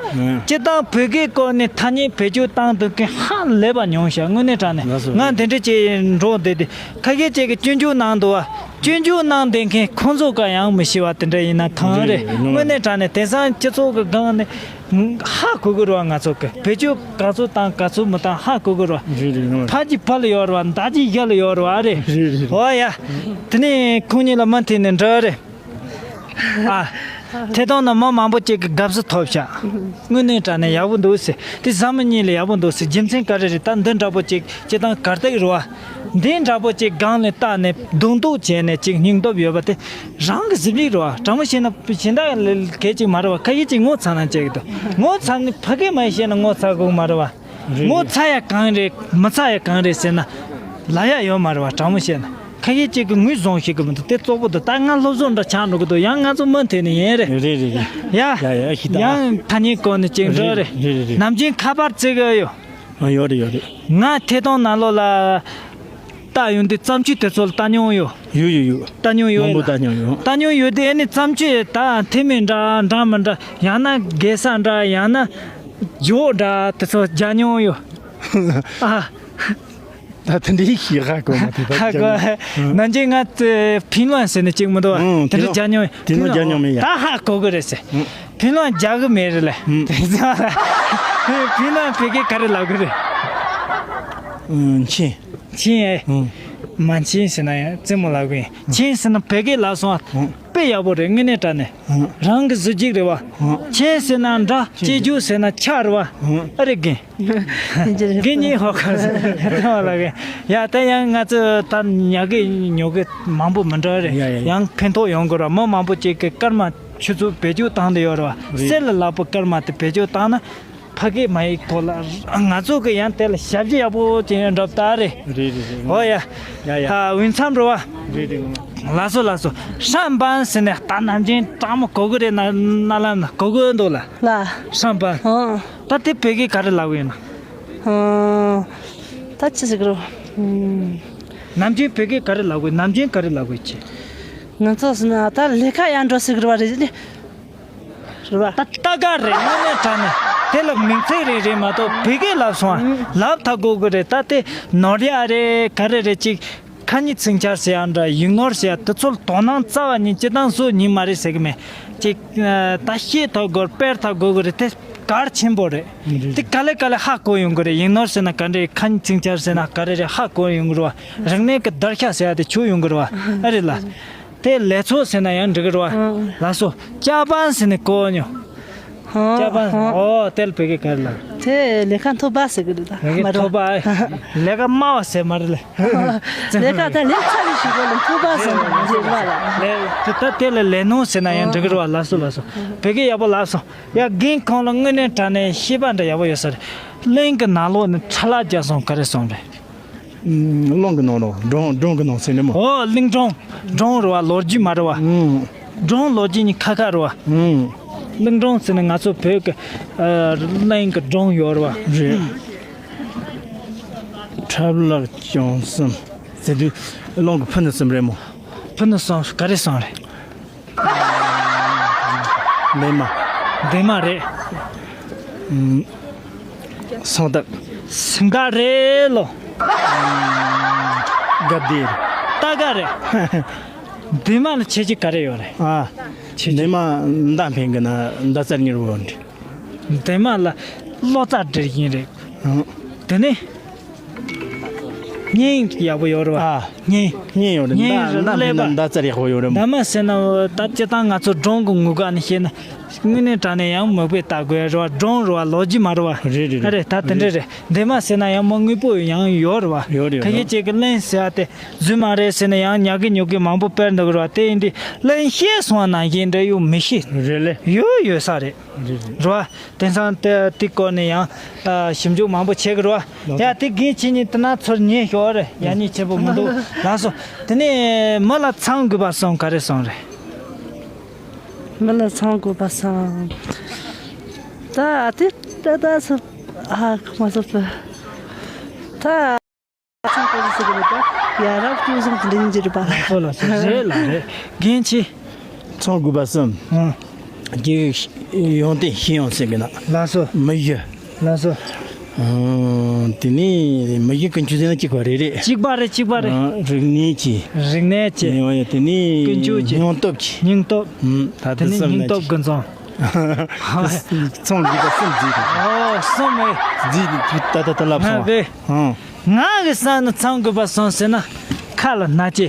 སྤྱིར་བཏང་བོད་སྐད་སྐོར་ནས་ཐ་སྙད་བེད་སྤྱོད་བཏང་འདུག་མཁན་ཧ་ལས་པ་ཉུང་ཤག་དངོས་གནས་དྲང་གནས་ང་འདི་འདྲ་ཅིག་འགྲོ་བསྡད་དེ་ཁ་ཤས་ཅིག་གིས་སྐྱོན་བརྗོད་གནང་འདུག་བ། སྐྱོན་བརྗོད་གནང་བསྡད་མཁན་ཁོང་ཚོ་ག་ཡང་མི་ཤེས་པ་དེ་འདྲ་ཡིན་ན་ཐང་རེད། དངོས་གནས་དྲང་གནས་དེང་སང་སྤྱི་ཚོགས་ཀྱི་སྒང་ནས། ཧ་གོ་གི་རེད་བ། ང་ཚོ་གི་བེད་སྤྱོད་ག་ཚོད་བཏང་ག་ཚོད་མི་བཏང་ཧ་གོ་གི་རེད་བ། རེད་རེད། ཕ་གི་ཕ་ལ་ཡོད་རེད་བ། མདའ་གི་ཡ་ལ་ཡོད་རེད་བ། ཨ་རེད། རེད་རེད། ཨོ་ཡ། དེ་ནས་ཁོང་གཉིས་ལ་མུ་མཐུད་ནས་འབྲེལ་བ་རེད། ཨ། ཐད་གཏོང་ནང་མི་མང་པོ་ཅིག་གིས་དགའ་བསུ་ཐོབ་ཤག་དངོས་གནས་དྲང་གནས་ཡག་པོ་འདུག་ཟེར། དེ་བཟའ་མི་གཉིས་ལ་ཡག་པོ་འདུག་ཟེར། རྒྱུ་མཚན་ག་རེ་རེད། ད་འདི་འདྲ་པོ་ཅིག་སྤྱིར་བཏང་གར་སྟེགས་རེད་བ། འདི་འདྲ་པོ་ཅིག་སྒང་ལ་བལྟས་ནས་རྡུང་རྡེག་བྱས་ནས་ཅིག་སྙིང་སྟོབས་ཡོད་པ་དེ། རང་གི་གཟི་བརྗིད་རེད་བ། དྲང་མོ་བཤད་ན་གཞན་དག་ལ་གལ་ཅིག་མ་རེད་བ། ཁ་ཤས་ཅིག་ངོ་ཚ་ན་བྱེད་ཀྱི་འདུག་ངོ་ཚ་ནི་ཕ་གིར་མ་བཤད་ན་ངོ་ཚ་དགོས་མ་རེད་བ། རེད། ངོ་ཚ་ཡ་གང་རེད། མི་ཚ་ཡ་གང་རེད་ཟེར་ན་ལབ་ཡ་ཡོད་མ་རེད་བ། དྲང་མོ་བཤད་ན་ཁ་ཤས་ཅིག་གིས་ངོས་བཟུང་ཤེས་ཀྱི་མི་འདུག་དེ་བཙོག་པོ་འདུག་ད་ང་སློབ་གསོ་འདྲ་ཆགས་འགྲོ་གི་འདུག་ཡང་ང་ཚོ་མུ་མཐུད་ནས་ཡིན་རེད། རེད་རེད་རེད། ཡ། ཡ་ཡ་ཡ་ཤི་ད། ཡང་ཐ་སྙད་སྐོར་ནས་ཅིག་འགྲོ་རེད། རེད་རེད་རེད། ནམ་རྒྱུན་ཁ་པར་བརྩི་གི་ཡོད། ཨ་ཡོད་རེད་ཡོད་རེད། ང་ཐད་གཏོང་ནང་ལོགས་ལ་ལྟ་ཡོང་དུས་བརྩམས་ཆོས་དེ་ཚོ་ལ་ལྟ་མྱོང་ཡོད། ཡོད་ཡོད་ཡོད། ལྟ་མྱོང་ཡོད་མང་པོ་ལ། ལྟ་མྱོང་ཡོད། ལྟ་མྱོང་ཡོད་དུས་ཨ་ནི་བརྩམས་ཆོས་ད་ཐེ་མི་འདྲ་འདྲ་མི་འདྲ། ཡང་ན་དགེ་ས་འདྲ། ཡང་ན་ཇོ་འདྲ། དེ་ཚོ་རྒྱག་མྱོང་ཡོད། ཨ། ད་དེ་འདྲའི་ཞིག་ཧ་གོ་མ་ཐུབ་པ། ཧ་གོ། ནམ་རྒྱུན་ང་ཚོས་ཕིན་ལོན་ཟེར་ནས་གཅིག་མི་འདུག་བ། ཨང་། དེ་འདྲ་ཕིན་ལོན། རྒྱག་མྱོང་། ཕིན་ལོན་རྒྱག་མྱོང་མེད་ཡ། ད་ཧ་གོ་གི་རེད་ཟེར། ཨང་། ཕིན་ལོན་རྒྱག་གི་མེད་རེད་ལེ། ཨང་། དེ་ཚོ་ཕིན་ལོན་བོད་སྐད་ག་རེ་ལབ་གི་རེད། ཨང་། མཆན། མཆན་ཨེ། ཨང་། མ་མཆན་ཟེར་ན་ཡང་རྩེད་མོ་ལབ་གི་ཡིན། མཆན་ཟེར་ན་བོད་སྐད་ལབ་སོང་ཨ། ཨང་། དཔེ་ཡག་པོ་རེད། དངོས་གནས་དྲང་གནས། ཨང་། རང་གི་གཟི་བརྗིད་རེད་བ། ཨང་། མཆན་ཟེར་ན་འདྲ། སྐྱེ་རྒྱུ་ཟེར་ན་ཆགས་རེད་བ། ཨང་། ཨ་རེ་རྒན། རྒན་གཉིས་ཧོ་ཁ་ཟེར་ཐོག་ལ་གི། ཡ་ད་ཡང་ང་ཚོ་ད་ཉོ་གི་ཉོ་གི་མང་པོ་མི་འདྲ་རེད། ཡ་ཡ་ཡ། ཡང་ཕན་ཐོགས་ཡོང་གི་རེད་བ། མི་མང་པོ་ཅིག་གི་སྐར་མ་ཆུ་ཚོད་བེད་སྤྱོད་བཏང་བསྡད་ཡོད་རེད་བ། རེད། གསེར་ལ་ལབ་པའི་སྐར་མ་དེ་བེད་སྤྱོད་བཏང་ན། ཕ་གི་མ་ཡིག་ཐོག་ལ་ང་ཚོ་གི་ཡང་དེ་ལ་ཞབས་ཕྱི་ཡག་པོ་ཅན་འགྲོ་ད་རེད། རེད་རེད་རེད། ཨོ་ཡ། ཡ་ཡ། ཨ་འོས་འཚམ་རེད་བ། རེད་རེད། ལགས་སོ་ལགས་སོ། ཧྲན་པན་ཟེར་ནས་ད་ནམ་རྒྱུན་དྲང་མོ་གོ་གི་རེད། ན་ན་ལམ་ན་གོ་གི་འདུག་ལ། ལ། ཧྲན་པན། ཨང་། ད་དེ་བོད་སྐད་ག་རེ་ལབ་ཡོད་ན། ཨང་། ད་ཅི་ཟེར་གི་རེད། ཨུམ། ནམ་རྒྱུན་བོད་སྐད་ག་རེ་ལབ་དགོས། ནམ་རྒྱུན་ག་རེ་ལབ་དགོས་ཀྱི། ང་ཚོ་ཟེར་ན་ད་ལས་ཀ་ཡང་འགྲོ་ཟེར་གི་རེད་བ། རེད་ནི། རེད་བ། ད་ལྟ་ག་རེད། དངོས་གནས་དྲང་གནས་དེ་ལ་མིང་ཚིག་རེ་རེ་མ་གཏོགས་བོད་སྐད་ལབ་སོང་ཨ། ཨུམ། ལབ་ཐག་གོ་གི་རེད། ད་དེ་ནོར་ཡ་རེད། ག་རེ་རེད། ཅིག་ཁ་ཉིན་ཚིག་འཆར་ཟེར་ཡ་འདྲ། ཡིག་ནོར་ཟེར་ཡ་དེ་ཚོ་ལ་དོ་སྣང་རྩ་བ་ཉིད་སྤྱིར་བཏང་བཟོ་ཉིན་མ་རེད་ཟེར་གི་མེད། ཅིག་ད་ཤེས་ཐག་གོ་དཔེར་ཐག་གོ་གི་རེད། དེ་གལ་ཆེན་པོ་རེད། རེད། དེ་ག་ལེ་ག་ལེ་ཧ་གོ་ཡོང་གི་རེད། ཡིག་ནོར་ཟེར་ན་ག་འདྲ། ཁ་ཉིན་ཚིག་འཆར་ཟེར་ན་ག་རེ་རེད། ཧ་གོ་ཡོང་གི་རེད་བ། རིག་གནས་ཀྱི་བརྡར་ཤ་ཟེར་ཡ་དེ་ཆོད་ཡོང་གི་རེད་བ། ཨ་རེད་ལ། དེ་ལས་ཚོགས་ཟེར་ན་ཡང་འགྲིག་གི་རེད་བ། ཨང་། ལགས་སོ། ཅ་པན་ཟེར་ནས་གོ་མྱོང་། ཨང་། ཅ་པན། ཨང་། ཨོ་དེ་ལ་བོད་སྐད་ག་རེ་ལབ། དེ་ལས་ཀ་མཐོ་པ་ཟེར་གི་རེད་ད། ལས་ཀ་མཐོ་པ། ལས་ཀ་དམའ་བ་ཟེར་མ་རེད་ལ། ལས་ཀ་ད་ལས་ཚ་བའི་ཞིག་གོ་ལ་མཐོ་པ་ཟེར་ནས་མ་རེད་བ་ལ། ལས་དེ་ད་དེ་ལ་ལས་སྣོན་ཟེར་ན་ཡང་འགྲིག་གི་རེད་བ། ལགས་སོ་ལགས་སོ། བོད་སྐད་ཡག་པོ་ལབ་སོང་། ཡ་རྒན་ཁོང་ལ་དངོས་གནས་དྲང་གནས་ཤེས་པ་འདྲ་ཡག་པོ་ཡོད་ས་རེད། གླིང་གི་ནང་ལོགས་ནས་ཁྲ་ལག་རྒྱག་སོང་ག་རེ་སོང་རེད། ཨུམ། གླིང་གི་ནང་ལོགས་སྒྲུང་སྒྲུང་གི་ནང་ཟེར་ནི་མོ། ཨོ་གླིང་སྒྲུང་། སྒྲུང་རེད་བ། ལོ་རྒྱུས་མ་རེད་བ། ཨུམ། སྒྲུང་ལོ་རྒྱུས་གཉིས་ཁ་ཁ་རེད་བ། ཨུམ། གླིང་སྒྲུང་ཟེར་ནི་ང་ཚོ་བོད་ཀྱི་ཨ་གླིང་གི་སྒྲུང་ཡོད་རེད་བ། རེད། འཁྲབ་ལག་བྱང་སེམས་ཟེར་དུས་གླིང་གི་ཕུ་ནུ་གསུམ་རེད་མོ། ཕུ་ནུ་གསུམ་ག་རེ་གསུམ་རེད། འདན་མ། འདན་མ་རེད། ཨུམ། སེང་སྟག་སེང་སྟག་རེད་ལོ། དགའ་བདེ། སྟག་ག་རེད། འདན་མ་ལ་ཁྱད་ཆོས་ག་རེ་ཡོད་རེད། ཨ། ཁྱད་ཆོས། འདན་མ་མདའ་འཕེན་གི་ན་མདའ་རྩལ་མྱུར་བོ་འདྲི། འདན་མ་ལ་བློ་རྩ་འགྲིག་ཡིན་རེད། ཨང་། དེ་ནས། སྙིང་ཡག་པོ་ཡོད་རེད་བ། ཨ། སྙིང་། སྙིང་ཡོད་རེད། སྙིང་མདའ་མདའ་ཀླད་པ། མདའ་རྩལ་ཡག་པོ་ཡོད་རེད་མོ། མདའ་མ་ཟེར་ན་ད་སྤྱིར་བཏང་ང་ཚོ་སྒྲུང་གི་ངོས་ཀ་ནས་བཤད་ན། དངོས་གནས་དྲང་གནས་ཡང་མིག་དཔེ་ལྟ་དགོས་རེད་བ། སྒྲུང་རེད་བ། ལོ་རྒྱུས་མ་རེད་བ། རེད་རེད་རེད། རེད། ད་དེ་འདྲ་རེད། འདི་མ་ཟེར་ན་ཡང་མི་དངོས་པོ་ཡང་ཡོད་རེད་བ། ཡོད་རེད། ཁ་ཤས་ཅིག་གིས་གླེན་ཟེར་བ་དེ་རྫུན་མ་རེད་ཟེར་ནས་ཡང་ཉོག་གི་ཉོག་གི་མང་པོ་སྤེལ་འདུག་རེད་བ། དེ་ཡིན་དུས་གླེན་བཤད་སོང་བ་ནང་བཞིན་འདྲ་ཡོད་མི་ཤེས། རེད་ལེ། ཡོད་ཡོད་ས་རེད། རེད་རེད། རེད་བ། དེང་སང་དེ་དེ་སྐོར་ནས་ཡང་ཨ་ཞིབ་འཇུག་མང་པོ་བྱེད་དགོས་རེད་བ། ཡ་དེ་རྒན་ཁྱེད་གཉིས་དེ་ན་ཚུར་ཉན་ཤོག་རེད། ཡ་གཉིས་ཆེ་པོ་མི་འདུག་ལགས་སོ། དེ་ནས་མི་ལ་ཚང་དགོས་པ་གསུམ་ག་རེ་གསུམ་རེད། མི་ལ་ཚང་དགོས་པ་སང་། ད་ཨ་དེ་ད་ད་སུ་ཨ་ཁ་མ་སུ་པ་ད་ཚང་དགོས་སུ་གི་ད་ཡ་རབས་ཅུ་སོང་དེ་འདྲ་ཡིན་གྱི་རེད་པ། ལགས་སོ་ལགས་སོ། རེད་ལགས་རེད། རྒན་ཁྱེད། ཚང་དགོས་པ་གསུམ། ཨང་། རྒྱུ་ཡོན་ཏན་ཤེས་ཡོན་ཟེར་གི་ན། ལགས་སོ། མི་ཡུལ། ལགས་སོ། ཨང་། དེ་ནས་མི་ཡུལ་ཀུན་སྤྱོད་ཟེར་ན་གཅིག་པ་རེད་རེད། གཅིག་པ་རེད། གཅིག་པ་རེད། ཨང་། རིག་གནས་ཀྱི། རིག་གནས་ཀྱི། ཡང་ཡང་དེ་ནས་ཀུན་སྤྱོད་ཀྱི། སྙིང་སྟོབས་ཀྱི། སྙིང་སྟོབས། ཨུམ། ད་དེ་དེ་ནས་གསུམ་སྙིང་ན་སྟོབས་ཅི། ཀུན་ཚང་། ཚང་གི་ད་གསུམ་བརྩིས་དང་། ཨོ་གསུམ་མེད། བརྩིས་ད་ད་ད་ལབ་སོང་། ང་བས། ཨང་། ང་གི་ས་ནི་ཚང་དགོས་པ་གསུམ་ཟེར་ན། ཁ་ལ་སྣ་ལྕེ།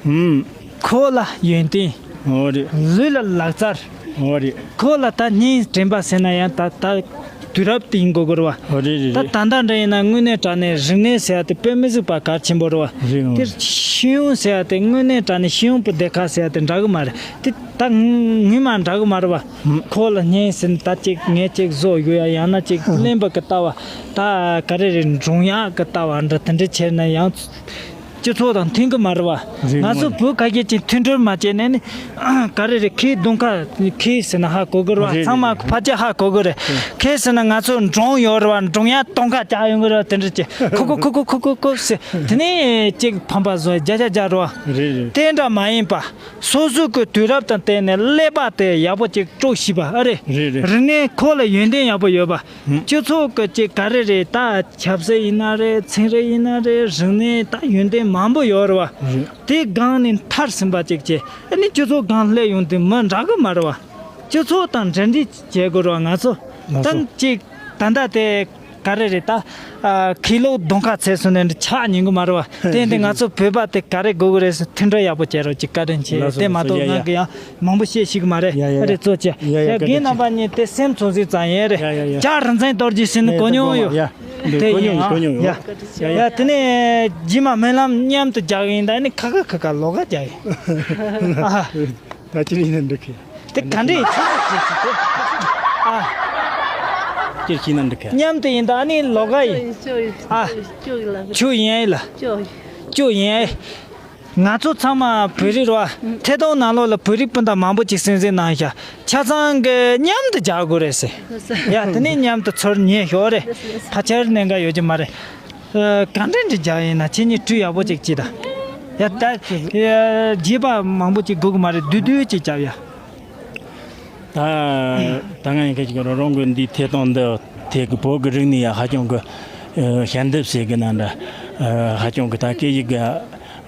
ཨུམ། ཁོག་ལ་ཡོན་ཏན། ཨོ་རེད། ལུས་ལ་ལག་རྩལ། ཨོ་རེད། ཁོག་ལ་ད་སྙིང་དྲན་པ་ཟེར་ན་ཡང་ད་ད་དུས་རབས་དེ་ཡིན་དགོས་དགོས་རེད་བ། ཨོ་རེད་རེད་ད་རེད། ད་ལྟ་འདྲ་ཡིན་ན་དངོས་གནས་དྲང་གནས་རིག་གནས་ཟེར་ཡ་དེ་དཔེ་མི་སྲིད་པ་གལ་ཆེན་པོ་རེད་བ། རེད། ཨོ། དེར་ཤེས་ཡོན་ཟེར་ཡ་དེ་དངོས་གནས་དྲང་གནས་ཤེས་ཡོན་པོ་སྡེ་ཁག་ཟེར་ཡ་དེ་འདྲ་གི་མ་རེད། དེ་ད་ངོ་མ་འདྲ་གི་མ་རེད་བ། ཨུམ། ཁོག་ལ་སྙིང་ཟེར་ན་ད་ཅིག་ངས་ཅིག་བཟོ་དགོས་ཡ། ཡང་ན་ཅིག་གླེན་པ་གི་ལྟ་བ། ད་ག་རེ་རེད། འབྲོང་གཡག་གི་ལྟ་བ་འདྲ་དེ་འདྲ་བྱས་ན་ཡང་། སྤྱི་ཚོགས་དང་མཐུན་གི་མ་རེད་བ། རེད། ང་ཚོ་བོད་ཁ་ཤས་ཀྱིས་མཐུན་སྒྲིལ་མ་བྱས་ནས་ནི། ག་རེ་རེད། ཁོའི་གདོང་ཁ་ཁོའི་ཟེར་ན་ཧ་གོ་གི་རེད་བ། རེད། ཚང་མ་ཕལ་ཆེར་ཧ་གོ་གི་རེད། རེད། ཁོའི་ཟེར་ན་ང་ཚོ་འབྲོང་ཡོད་རེད་བ། འབྲོང་ཡག་གདོང་ཁ་བཅག་ཡོང་གི་རེད་བ། དེ་འདྲ་ཅིག་ཁུ་ཁུ་ཁུ་ཁུ་ཁུ་ཁུ་ཁུ་ཟེར། དེ་ནས་ཅིག་ཕམ་པ་བཟོ་རྒྱ་རྒྱ་རྒྱ་རེད་བ། རེད་རེད། དེ་འདྲ་མ་ཡིན་པ། སོ་སོ་གི་དུས་རབས་དང་བསྟུན་ནས་ཀླད་པ་དེ་ཡག་པོ་ཅིག་དཀྲོག་ཤེས་པ་ཨ་རེད། རེད་རེད། རིག་གནས་ཁོག་ལ་ཡོན་ཏན་ཡག་པོ་ཡོད་པ། སྤྱི་ཚོགས་ཀྱི་ཅིག་ག་རེ་རེད། ད་ཆབ་སྲིད་ཡིན་ན་རེད། ཚན་རིག་ཡིན་ན་རེད། རིག་གནས་ད་ཡོན་ཏན་མང་པོ་ཡོད་རེད་བ། རེད། དེ་སྒང་ནས་མཐར་ཕྱིན་པ་ཅིག་བྱས། ཨ་ནི་སྤྱི་ཚོགས་སྒང་སླེབས་ཡོང་དུས་མི་འདྲ་གི་མ་རེད་བ། སྤྱི་ཚོགས་དང་འབྲེལ་འདྲིས་བྱེད་དགོས་རེད་བ། ང་ཚོ་ང་ད་ཚོ་ཅིག་ད་ལྟ་དེ་ག་རེ་རེད། ད་ཨ་ཁི་ལོ་གདོང་ཁ་ཚད་སོང་ནས་ཆགས་ཉན་གི་མ་རེད་བ། དེ་འདི་ང་ཚོ་བོད་པ་དེ་ག་རེ་དགོས་གི་རེད་ཟེར། མཐུན་སྒྲིལ་ཡག་པོ་བྱེད་རོགས་ཅིག། བཀའ་དྲིན་ཆེ། ལགས་སོ། དེ་མ་ལགས་སོ། གཏོགས་ཡ་ང་ཡ། གི་ཡང་མང་པོ་བཤད་ཤེས་གི་མ་རེད། ཡ་ཡ། ཨ་རེ་གཙོ་ཆེ། ཡ་ཡ། ཡ་རྒན་རྣམ་པ་གཉིས་དེ་སེམས་ཚོར་ཟིག་ཙང་ཡིན་རེད། ཡ་ཡ་ཡ། ལྕགས་རིན་ཆེན་རྡོ་རྗེ་ཟེར་ནི་གོ་མྱོང་ཡོད། ཡ། དེ་གོ་མྱོང་ཡིན། ཡོད། གོ་མྱོང་ཡོད། ཡ། ཡ་ཡ། དེ་ནས་རྗེས་མ་སྨོན་ལམ་མཉམ་དུ་རྒྱག་གི་ཡིན། ད་ནི་ཁ་ཁ་ཁ་ཁ་ལོགས་ཀ་རྒྱག་ཡིན། ཨ། ད་ཅི་ཡིན་ན་འགྲིག་གི། དེ་ག་འདྲས་ཆོས་ཆོས་ཆོས་དེ། ཨ། ཅི་ཤེས་ན་འགྲིག་གི། མཉམ་དུ་ཡིན། ད་ནི་ལོགས་ཀ་ཡིན། ཨ། ཆོས་ཡིན་ལ། ཆོས་ཡིན་ལ། ཆོས་ཡིན། ང་ཚོ་ཚང་མ་བོད་རིགས་རེད་བ། ཐད་གཏོང་ནང་ལོགས་ལ་བོད་རིགས་སྤུན་ཟླ་མང་པོ་ཅིག་གསན་གཟིགས་གནང་ཤག། ཆ་ཚང་གི་མཉམ་དུ་རྒྱག་དགོས་རེད་ཟེར། ཡ་དེ་ནས་མཉམ་དུ་ཚུར་ཉན་ཤོག་རེད། ཕལ་ཆེར་གནད་འགག་ཡོད་ཀྱི་མ་རེད། ཨ། གང་འདྲ་འདྲ་རྒྱག་ཡིན་ན་ཁྱེད་གཉིས་གྲོས་ཡག་པོ་ཅིག་བྱེད་དང་། ཡ་ད་རྒྱས་པ་མང་པོ་ཅིག་དགོས་ཀྱི་མ་རེད། བསྡུས་བསྡུས་ཅིག་རྒྱབ་ཡ། ད་ད་ང་ཡིན་ཁ་ཅིག་རང་རང་གི་འདི་ཐད་གཏོང་འདི་ཐད་ཀྱི་བོད་ཀྱི་རིག་གནས་ཡ་ཧ་ཅང་གི་ཞལ་འདེབས་ཟེར་གི་ན་འདྲ། ཧ་ཅང་གི་ད་སྐད་ཡིག་གི་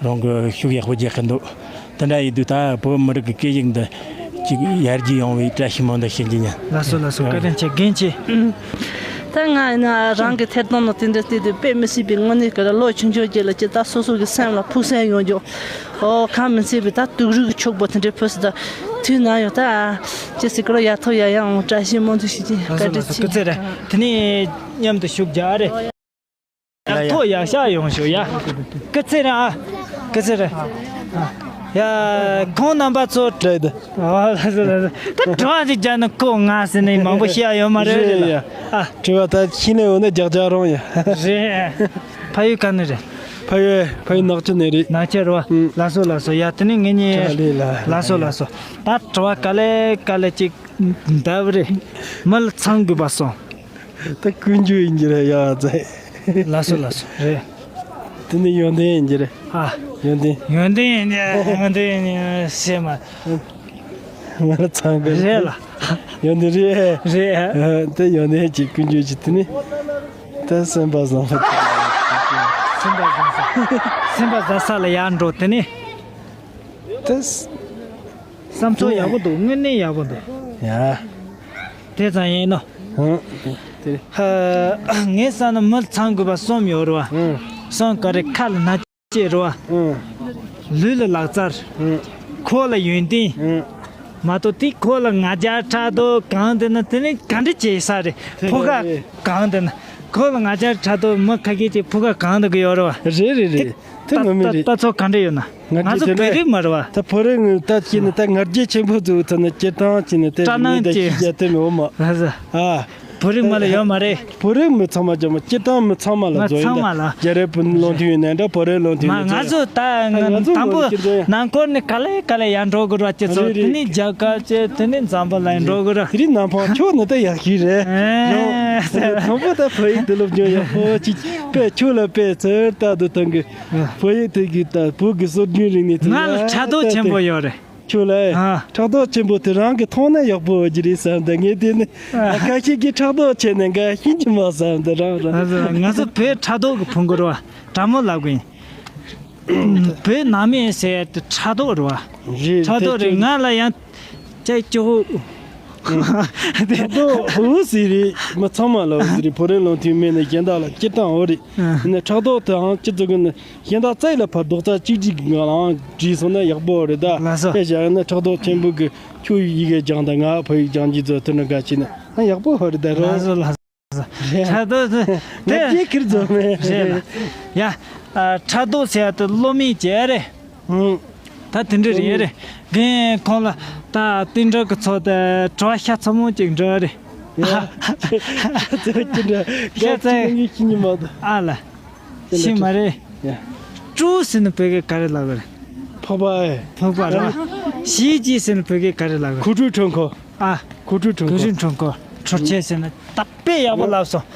རང་གི་ཤུགས་ཡག་པོ་རྒྱག་གི་འདུག། དེ་འདྲ་ཡིན་དུས་ད་བོད་མི་རིགས་ཀྱི་སྐད་ཡིག་འདི་ཅིག་ཡར་རྒྱས་ཡོང་བའི་བཀྲ་ཤིས་སྨོན་འདུན་ཞུ་རྒྱུ་ཡིན། ལགས་སོ་ལགས་སོ། བཀའ་དྲིན་ཆེ། རྒན་ཆེ། ད་ང་ཡིན་ན་རང་གི་ཐད་གཏོང་ནང་དེ་འདྲ་བལྟས་དུས་དཔེ་མི་སྲིད་པའི་དངོས་གནས་ཀྱི་ལོ་ཆུང་ཆུང་རྗེས་ལ་ཅི་ད་སོ་སོ་གི་སེམས་ལ་ཕུགས་བསམ་ཡོང་རྒྱུ། ཨོ་ཁམས་མི་ཚད་པའི་ད་དུག་རིགས་ཀྱི་ཕྱུག་པོ་དེ་འདྲའི་ཕུལ་སྲིད་ད། དུས་ན་ཡོད་ད། ཅི་སྲིད་ཀྱི་ལོ་ཡ་ཐོ་ཡ་ཡང་བཀྲ་ཤིས་སྨོན་འདུན་ཞུ་རྒྱུ། ལགས་སོ་བཀའ་དྲིན་ལགས་སོ། ཆེ། སྐུ་ཚེ་རིང་། དེ་ནས་མཉམ་དུ་བཞུགས་རྒྱུ་ཨ་རེད། ཡ་ཡ། ཐོ་ཡ་ཤ་ཡོང་ཤོག་ཡ། སྐུ་ཚེ་རིང་ཨ། སྐུ་ཚེ་རིང་། ཡ་ཁོང་རྣམ་པ་ཚོ་བྲེལ་འདུག། ཨ་ལགས་སོ་ལགས་སོ། ད་དྲི་བ་ཞིག་རྒྱག་ན་ཁོ་ང་ཟེར་ནས་མང་པོ་བཤད་ཡ་ཡོད་མ་རེད། རེད་རེད་ལ། ཡ། ཨ། དྲི་བ་ད་ཤེས་ནས་འོ་ན་རྒྱག་རྒྱག་རང་ཡ། རེད། ཕ་ཡུལ་ག་ནས་རེད། ཕ་ཡུལ་ཕ་ཡུལ་ནག་ཆུ་ནས་རེད། ནག་ཆུ་རེད་བ། ཨུམ། ལགས་སོ་ལགས་སོ། ཡ་དེ་ནས་ངེད་གཉིས། ལགས་སོ་ལགས་སོ། ད་དྲི་བ་ག་ལེ་ག་ལེ་ཅིག་འདབ་རེད། མི་ལ་ཚང་དགོས་པ་སོང་། ད་ཀུན་སྤྱོད་ཡིན་གྱི་རེད་ཡ་ཙེ། ལགས་སོ་ལགས་སོ་རེད། དེ་ནི་ཡོན་ཏན་ཡིན་གྱི་རེད། ཨ། ཡོན་ཏན། ཡོན་ཏན་ཡིན་གྱི་ཡོན་ཏན་ཡིན་ཟེར་མ། ང་ལ་ཚང་གི་རེད་ལ། ཡོན་ཏན་རེད། རེད། ཨ། དེ་ཡོན་ཏན་གྱི་ཀུན་སྤྱོད་ཀྱི་དེ་ནི། ད་སེམས་པ་བཟང་ས། སེམས་པ་བཟང་ས། སེམས་པ་བཟང་ས་ལ་ཡར་འགྲོ་དེ་ནི། ད། བསམ་ཚུལ་ཡག་པོ་འདུག། དངོས་གནས་ཡག་པོ་འདུག། ཡ། དེ་ཙམ་ཡིན་ནོ། ཧང་། དེ་རེད། ཧ། ངས་བསམ་ན་མི་ཚང་དགོས་པ་གསུམ་ཡོད་རེད་བ། ཧང་། གསུམ་ག་རེ། ཁ་ལ་སྣ་ལྕེ་རེད་བ། ཧང་། ལུས་ལ་ལག་རྩལ། ཧང་། ཁོག་ལ་ཡོན་ཏན། ཧང་། མ་གཏོགས་དེ་ཁོ་ལ་ང་རྒྱལ་ཕྲག་དོག་གང་དེ་ན་དེ་ནི་ག་འདྲ་བྱེད་ས་རེད། དེ་ཕོ་ཁ་རེད། གང་དེ་ན་ཁོ་ལ་ང་རྒྱལ་ཕྲག་དོག་མི་ཁ་ཤས་ཀྱི་ཕོ་ཁ་གང་དུ་གི་ཡོད་རེད་བ། རེད་རེད་རེད། དེ་ངོ་མ་རེད། ད་ཚོ་ག་འདྲ་ཡོད་ན། ང་ང་ཚོ་ཚོ་དེ་བོད་རིགས་མ་རེད་བ། ད་བོད་རིགས་ངོས་ད་ཅི་ནི་ད་ང་རྒྱལ་ཆེན་པོ་ཚོ་ཚོ་ནི་སྤྱིར་བཏང་ཅི་ནི་དེ་སྐྲག་སྣང་མི་ད་ཅི་ཤི་རྒྱ་དེ་མི་འོ་མ། ལ་ས། ཨ། བོད་རིགས་མ་ལ་ཡོད་མ་རེད། བོད་རིགས་མི་ཚང་མ་ཇ་མ་སྤྱིར་བཏང་མི་ཚང་མ་ལ་ང་བཟོ་ཡིན་ཚང་མ་ལ། ད་རྒྱ་རེ་བོད་ལུང་ཐུན་ཡིན་ནའི་འདྲ་བོད་རེ་ལུང་ཐུན་མ་ཡིན་ང་ཚོ་ད་ང་ང་ཚོ་དང་པོ་ལུང་ཐུན་ཡིན། ནང་འཁོར་ནས་ག་ལེ་ག་ལེ་ཡར་འགྲོ་དགོས་ར་སྤྱི་ཚོགས། རེད་དེ་རེད། ནས་རྒྱ་གར་བྱས་དེ་ནས་འཛམ་བུ་གླིང་འགྲོ་དགོས་ར། དེ་རིང་ནམ་འཕང་ཁྱོད་ནི་ད་ཡག་ཤོས་རེད། ཨེ། ཡང་དང་པོ་ད་བོད་ཡིག་དུ་སློབ་སྦྱོང་ཡག་པོ་ཅིག་པས་ཁྱོད་ལ་པས་ཚུར་ལྟ་དུ་བཏང་གི། བོད་ཡིག་དེ་གི་ད་བོད་གི་སྲོལ་རྒྱུན་རིག་གནས་དེ་ང་ལ་ཕྲག་དོག་ཆེན་པོ་ཡོད་རེད། ཁྱོད་ལ་ཨ། ཕྲག་དོག་ཆེན་པོ་དེ་རང་གི་མཐོང་ན་ཡག་པོ་ཡོད་ཀྱི་རེད་བསམ། ད་ངས་དེ་ནི་ཨ། ཁ་ཤས་ཀྱིས་ཕྲག་དོག་བྱས་ནས་འགའ་ཤེས་ཀྱི་མ་བསམ། ད་རང་རང་ང་ཚོ་ང་ཚོ་བོད་ཕྲག་དོག་གི་ཕུང་གི་རེད་བ། དྲང་མོ་ལབ་དགོས་ཡིན། བོད་ནང་མི་ཟེར་ཡ་དེ་ཕྲག་དོག་རེད་བ། རེད། ཕྲག་དོག་རེད། ང་ལ་ཡང་ཅག་ཅོག་ཕྲག་དོག་འུ་ཟེར་རེད། མི་ཚང་མ་ལ་འུ་ཟེར་རེད། བོད་རིགས་ལུང་ཐུན་མེད་ནས་གཞན་དག་ལ་སྤྱིར་བཏང་འུ་རེད། ཨ། ཡིན་ན་ཕྲག་དོག་དེའང་སྤྱི་ཚོགས་ཀྱི་ནི་གཞན་དག་རྩ་ལ་ཕར་རྡོག་རྩ་གཅིག་གཅིག་གི་ངང་ལའང་བྲིས་སོང་ན་ཡག་པོ་རེད་ད། ལགས་སོ། དཔེ་བཞག་ན་ཕྲག་དོག་ཆེན་པོ་གི་ཁྱོད་ཡི་གེ་སྦྱང་དང་ང་བོད་ཡིག་སྦྱང་རྒྱུ་ཚོ་དེ་འདྲ་འགའ་བྱས་ན་ཡག་པོ་ཧ་རེད་ད་རོ། ལགས་སོ་ལགས་སོ། རེད། ཕྲག་དོག་དེ་ང་སྐྱེས་ཁིར་རྫོགས་མེད། རེད་ལ། ཡ། ཨ། ཕྲག་དོག་ཟེར་ཡ་དེ་བློ་མིག་ཅེས་རེད། ཨང་། ད་དེ་འདྲ་རེད་རེད། རྒན་ཁོང་ལ་ད་བསྟན་འགྲོ་གི་ཚོགས་དེ་དྲི་བ་ཤ་ཚ་མོ་ཅིག་འདྲ་རེད། ཡ། ཤ་ཚ་ཅི་འདྲ་ཤ་ཚ་ངས་ཤི་ཉི་མ་ད། ཨ་ལ། ཤི་མ་རེད། ཡ། ཀྲུའུ་ཟེར་ནི་བོད་སྐད་ག་རེ་ལབ་གི་རེད། འཕགས་པ་ཨེ། འཕགས་པ་རེད། ཞི་ཅི་ཟེར་ནི་བོད་སྐད་ག་རེ་ལབ་གི་རེད། གོ་ཀྲུའུ་ཁྲོན་ཁོ། ཨ། གོ་ཀྲུའུ་ཁྲོན་ཁོ། གོ་ཀྲུའུ་ཁྲོན་ཁོ། གྲོ་ཆས་ཟེར་ནི་ད་དཔེ་ཡག་པོ་ལབ་སོང་།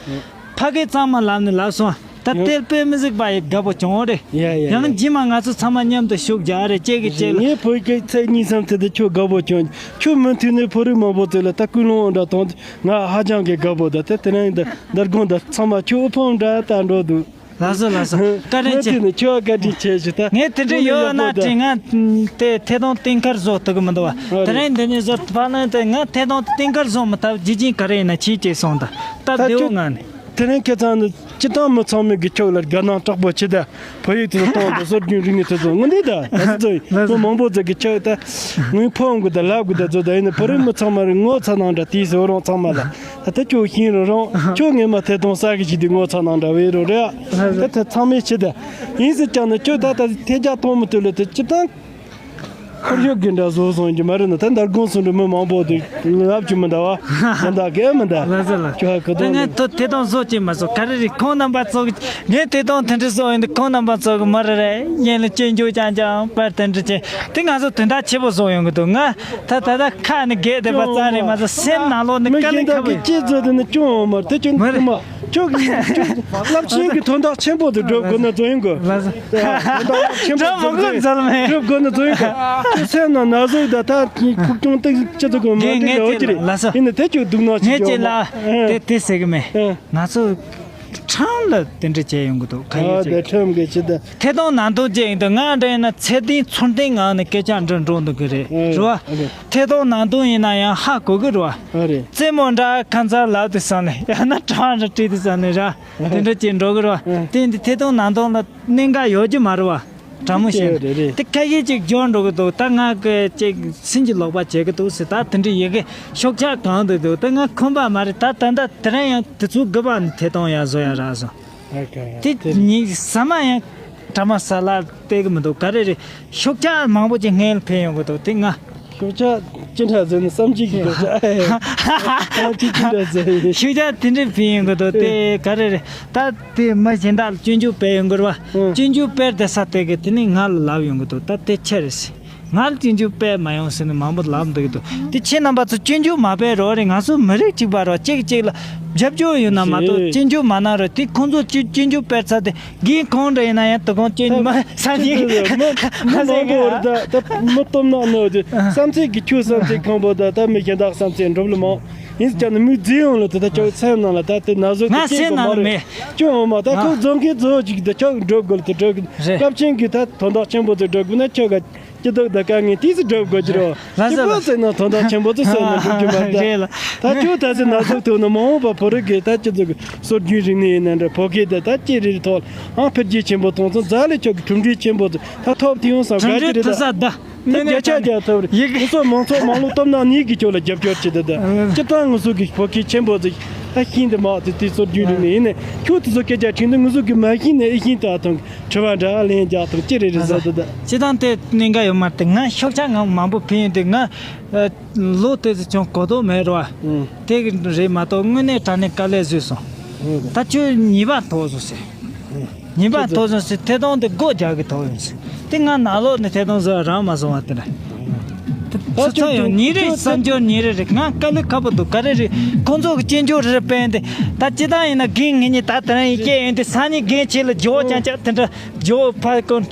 ཕ་གི་གཙང་མ་ལབ་ནི་ལབ་སོང་། ད་ཡ། དེར་དཔེ་མི་གཟིགས་པ་ཡི་དགའ་པོ་བྱུང་རེད། ཡ་ཡ་ཡང་ཡ། རྗེས་མ་ང་ཚོ་ཚང་མ་མཉམ་དུ་ཤུགས་རྒྱག་རེད་ཅེས་གི་ཅེས་ལ། ངས་བོད་སྐད་ཚིག་གཉིས་གསུམ་དེ་དུ་ཁྱོད་དགའ་པོ་བྱུང་། ཁྱོད་མུ་མཐུད་ནས་བོད་རིགས་མང་པོ་ཚོ་ལ་ད་ཀུན་སློང་འདྲ་དང་ང་ཧ་ཅང་གི་དགའ་པོ་ད་དེ་དེ་རིང་འདི་འདར་དགོང་འདི་ཚང་མ་ཁྱོད་དབུ་འཕང་འདྲ་ད་འགྲོ་འདུག་ལགས་སོ་ལགས་སོ། བཀའ་དྲིན་ཆེ། ཁྱོད་བཀའ་དྲིན་ཆེ་ཞུ་ད། ངས་དེ་འདྲ་ཡོད་ན་དྲིན་ང་དེ་ཐད་གཏོང་ཏིང་ཁར་བཟོ་ཐུབ་ཀྱི་མི་འདུག་བ། དེ་རིང་འདི་ནས་བཟོ་ཐུབ་པ་ན་དེ་ང་ཐད་གཏོང་ཏིང་ཁར་བཟོ་མི་ཐུབ་རྒྱུ་རྐྱེན་ག་རེ་ཡིན་ན་ཁྱེད་ཀྱིས་གསུངས་དང་། ད་ད་བདེ་བོ་ཁྱོད་ངང་ནས། དེ་རིང་ཁྱེད་ཚང་ནི་སྤྱི་བཏང་མི་ཚང་མས་ཀྱི་ཁྱོད་ལ་དགའ་སྣང་དྲག་པོ་ཆེ་ད། བོད་ཡིག་དེ་ཚོ་གཏོང་དང་སྲོལ་རྒྱུན་རིག་གནས་དེ་ཚོ་དངོས་གནས་ད་ང་ཚོ་ཚོ་ཡིན་མི་མང་པོ་ཚོ་གི་ཁྱོད་ད་ངས་ཕོན་གི་ད་ལབ་གི་ད་ཚོ་ད་ཡིན་ནི་བོད་རིགས་མི་ཚང་མ་རེད་ངོ་ཚ་ནང་འདྲ་དེའི་ཟོ་རང་ཚང་མ་ལ་ད་ད་ཁྱོད་ཤེས་རུང་རང་ཁྱོད་ངས་མ་ཐད་གཏོང་ས་གི་ཞིག་དེ་ངོ་ཚ་ནང་འདྲ་བས་རུང་རེད་ད་ད་ཚང་མས་ཆེ་ད་ཡིན་ཟེར་ཀྱང་ནི་ཁྱོད་ད་ད་ཐད་རྒྱ་གཏོང་མི་ཐུབ་ལ་ད་སྤྱི་བཏང་ཁོར་ཡུག་གི་འདྲ་བཟོ་སོང་གི་མ་རེད་ན་ད་འདར་དགོང་སོང་འགྲོ་མི་མང་པོ་དེ་ལབ་ཀྱི་མི་འདྲ་བ་ད་འདའ་གི་མི་འདའ་ལ་ཟེར་ལ། ཁྱོད་ཧ་གི་ད་དོན་ངས་ཐོ་དེ་དང་བཟོ་ཅི་མ་བཟོ་ག་རེ་རེད། ཁོང་རྣམ་པ་ཚོ་གི་ངས་དེ་དང་དེ་འདྲ་བཟོ་ཡིན་དུ་ཁོང་རྣམ་པ་ཚོ་གི་མ་རེད་རེད་ཡན་ལ་སྐྱོན་བརྗོད་ཅང་ཅང་པར་དེ་འདྲ་ཅན་དེ་ང་ཚོ་དེ་འདྲ་ཆེ་པོ་བཟོ་ཡོང་གི་འདུག་ང་ད་ད་ད་ཁ་ནི་རྒས་བསྡད་པ་ཙང་རེད་མ་ཚོ་སེམས་ནང་ལོགས་ནི་དཀའ་ལས་ཁ་བའི་ཅི་བཟོ་དེ་ནི་སྐྱོན་འོང་མ་རེད་དེ་སྐྱོན་མ་རེད། ཁྱོད་ཀྱིས་ཁྱོད་རླབས་ཆེན་གྱི་དོན་དག་ཆེན་པོ་དེ་སྒྲུབ་དགོས་ན་བཟོ་ཡོང་དགོས། ལགས་སོ། དོན་དག་ཆེན་པོ་འགྲོ་མི་དགོས་མཛད་མེད། སྒྲུབ་དགོས་ན་བཟོ་ཡོང་དགོས། ཁྱོད་སེམས་ནང་ན་ཟུག་དང་ད་ཁུག་ཀྱོང་སྟེགས་སྤྱི་ཚོགས་ཀྱི་མ་ངས་འགྲིག་ངས་ཡོད་ཀྱི་ཅི་རེད། ལགས་སོ། ཡིན་ན་དེ་ཁྱོད་སྡུག་ནག་ཅིག་ངས་ཅི་ཡོད་ལ་མ། དེ་དེ་ཟེར་གི་མེད། ང་ཚོ་ཁྲམ་ལ་དེ་འདྲ་བྱས་ཡོང་གི་འདུག་ག་ཡོད་ཅིག་ཁྲམ་གི་ཅི་ད། ཐད་གཏོང་ནང་དོན་བྱས་ཡིན་དུས་ང་འདྲ་ཡིན་ན་ཚད་ལྡན་ཚུལ་ལྡན་ངང་ནས་སྐད་ཆ་འདྲི་འགྲོ་འདུག་གི་རེད། རེད་བ། ཐད་གཏོང་ནང་དོན་ཡིན་ན་ཡང་ཧ་གོ་གི་རེད་བ། རེད། རྩེད་མོ་འདྲ་ཁ་མཚར་ལབ་དུས་ཙམ་ནས་ཡང་ན་གྲྭ་བ་འདྲ་བྲིས་དུས་ཙམ་ནས་ར། དེ་འདྲ་ཅིག་འགྲོ་གི་རེད་བ། དེ་འདི་ཐད་གཏོང་ནང་དོན་ལ་གནད་འགག་ཡོད་ཀྱི་མ་རེད་བ། དྲང་མོ་བཤད་ན། རེད་རེད། དེ་ཁ་ཤས་ཅིག་འབྱོར་འགྲོ་གི་འདུག་ད་ང་གི་ཅིག་སེམས་ཀྱི་ལོག་པ་བྱེད་གི་འདུག་ཟེར་ད་དེ་འདྲ་ཡི་གེ་ཤོག་ཆག་གང་འདུག་འདུག་ད་ང་ཁོམ་པ་མ་རེད་ད་ད་ད་དེ་རིང་ཡང་དུས་ཚོད་དགུ་པ་ནས་ཐད་གཏོང་ཡག་བཟོ་ཡག་རག་སོང་། དེ་ཉིན་ཟ་མ་ཡང་གྲ་མ་ཟ་ལ་བལྟས་གི་མི་འདུག་ག་རེ་རེད། ཤོག་ཆག་མང་པོ་ཅིག་སྔོན་ལ་ཕེབས་ཡོང་གི་འདུག་དེ་ང་། ཤོག་ཆག་ཅི་འདྲ་ཟེར་ན་བསམ་གྱིས་ཀྱི་ཤོག་ཆག་ཨ་ཅི་ཅི་འདྲ་ཟེར་ཡིན། ཤོག་ཆག་དེ་འདྲ་ཕེབས་ཡོང་གི་འདུག་དེ་ག་རེ་རེད། ད་དེ་མི་གཞན་དག་ལ་སྐྱོན་བརྗོད་སྤེལ་ཡོང་གི་རེད་བ། སྐྱོན་བརྗོད་སྤེལ་བསྡད་ས་དེ་གི་དེ་ནི་ང་ལ་ལབ་ཡོང་གི་འདུག་ད་དེ་ཆི་རེད་ཟེར། ང་ལ་སྐྱོན་བརྗོད་སྤེལ་མ་ཡོང་ཟེར་ནས་མང་པོ་ལབ་འདུག་གི་འདུག་དེ་ཁྱེད་རྣམ་པ་ཚོ་སྐྱོན་བརྗོད་མ་སྤེལ་རོགས་རེད། ང་ཚོ་མི་རིགས་གཅིག་པ་རོགས་གཅིག་གཅིག་ལ་རྒྱབ་སྐྱོར་ཡོད་ན་མ་གཏོགས་རེད། སྐྱོན་བརྗོད་མ་གནང་རོགས། དེ་ཁོང་ཚོ་སྐྱོན་སྐྱོན་བརྗོད་སྤེལ་ཚར་དེ་རྒན་གང་འདྲ་ཡིན་ན་ཡང་དུ་ཁོང་སྐྱོན་མ་ས་ཉིན་མི་མི་མང་པོ་རེད། ད་ད་མི་སྟོབས་ནག་ནོ་དེ་བསམ་ཚད་ཀྱི་ཁྱོད་བསམ་ཚད་ཁང་པོ་ད་ད་མི་གཞན་དག་བསམ་ཚད་འགྲུབ་ལ་མང་ཡིན་ཀྱང་ནི་མི་རྫི་ཡོང་ལ་དེ་ད་ཁྱོད་སེམས་ནང་ལ་ད་དེ་ན་ཟོ་དེ་ང་སྐྱེས་སེམས་པ་ནང་མ་ལ་རེད། མེད། སྐྱོན་འོང་མ་ད་ཁོ་རྫོང་གི་རྫོ་ཅིག་ད་ཁྱོད་འགྲུབ་དགོས་ལ་དེ་འགྲུབ་རེད། སློབ་ཆེན་གྱི་ད་དོན་དག་ཆེན་པོ་དེ་འགྲུབ་དགོས་ན་ཁྱོད་ག་སྐྱིད་སྡུག་དང་དཀའ་ངལ་དུས་སུ་སྒྲུབ་དགོས་ཀྱི་རེད། ལ་ཟེར་ལ། སྐྱིད་པོ་ཟེར་ན་དོན་དག་ཆེན་པོ་ཚོ་བསོད་ནམས་སྒྲུབ་རྒྱུ་མ་རེད། རེད་ལ། ད་ཁྱོད་ད་ཟེར་ན་ཟུག་ཐུག་ན་མ་འོངས་པ་བོད་རིགས་ཀྱི་ད་སྤྱི་ཚོགས་ཀྱི་སྲོལ་རྒྱུན་རིག་གནས་ཡིན་ན་འདྲ་བོད་སྐད་དེ་ད་སྐྱེ་རེ་རེ་ཐོག་ཨང་འཕེལ་རྒྱས་ཆེན་པོ་གཏོང་ཚོང་རྫ་ལས་ཁྱོད་ཀྱི་གྲུབ་འབྲས་ཆེན་པོ་ཚོ་ད་ཐོབ་ཐུབ་ཡོང་བསམ་གྲུབ་དགའ་འབྲས་གྱི་རེད་ཐོབ་ད། ས་ད། ནི་བརྒྱ་ཆ་བརྒྱ་ཐོབ་རེད། ཡི་གེ་ང་ཚོ་མང་ཚོགས་མང་ལོ་སྟོབས་ན་ནི་གི་ཁྱོད་ལ་རྒྱབ་སྐྱོར་བྱེད་དེ་ད། ཨ། སྤྱིར་བཏང་ང་ཚོ་གི་བོད་སྐད་ཆེན་པོ་ཟིག་ད་ཤིན་ཏུ་མང་དེ་དེ་ཚོ་རྒྱུན་རིང་ནས་ཡིན་ནས་ཁྱོད་དེ་ཚོ་སྐད་ཆ་དྲིས་འདུག་ང་ཚོ་གི་མ་ཤེས་ནས་ཨེ་ཤེས་ད་ཐོང་། དྲི་བ་འདྲ་ལན་རྒྱག་ཐོང་ཅི་རེད་རེད་ཟེར་དུ་ད། སྤྱིར་བཏང་དེ་གནད་འགག་ཡོད་མ་རེད། ང་ཤོག་ཆ་ང་མང་པོ་ཕུལ་ཡོང་དུས་ང་ལོ་དེ་ཚོ་ཅུང་གོ་རྟོགས་མེད་རོ། ཨུ། དེ་གི་རེད་མ་གཏོགས་དངོས་གནས་དྲང་གནས་དཀའ་ལས་བཟོས་སོང་། ཨུ། ད་ཁྱོད་ཉེས་པ་ཐོག་སོང་ཟེར། ཉེས་པ་ཐོག་སོང་ཟེར་ཐད་གཏོང་དེ་སྒོ་རྒྱག་གི་ཐོག་ཡོང་ཟེར། དེ་ང་ནང་ལོགས་ནས་ཐད་གཏོང་བཟོ་རང་མ་སོང་བ་དེ་འདྲ། ད་ཚོ་ཚོ་ཡང་ཉིན་རེ་བསམ་སྦྱོར་ཉིན་རེ་རེད། ང་དཀའ་ལས་ཁག་པོ་འདུག་ག་རེ་རེད། ཁོང་ཚོ་གི་སྐྱེན་ཆོག་རེ་རེ་སྤེལ་ཏེ། ད་སྤྱི་བཏང་ཡིན་ན་རྒན་ངེད་གཉིས་ད་དེ་རིང་ཡི་སྐད་ཡོན་ཏེ་སང་ཉིན་རྒན་ཁྱེད་ལ་ཇོ་ཅང་ཅང་དེ་འདྲ་ཇོ་ཕ་ཀོན་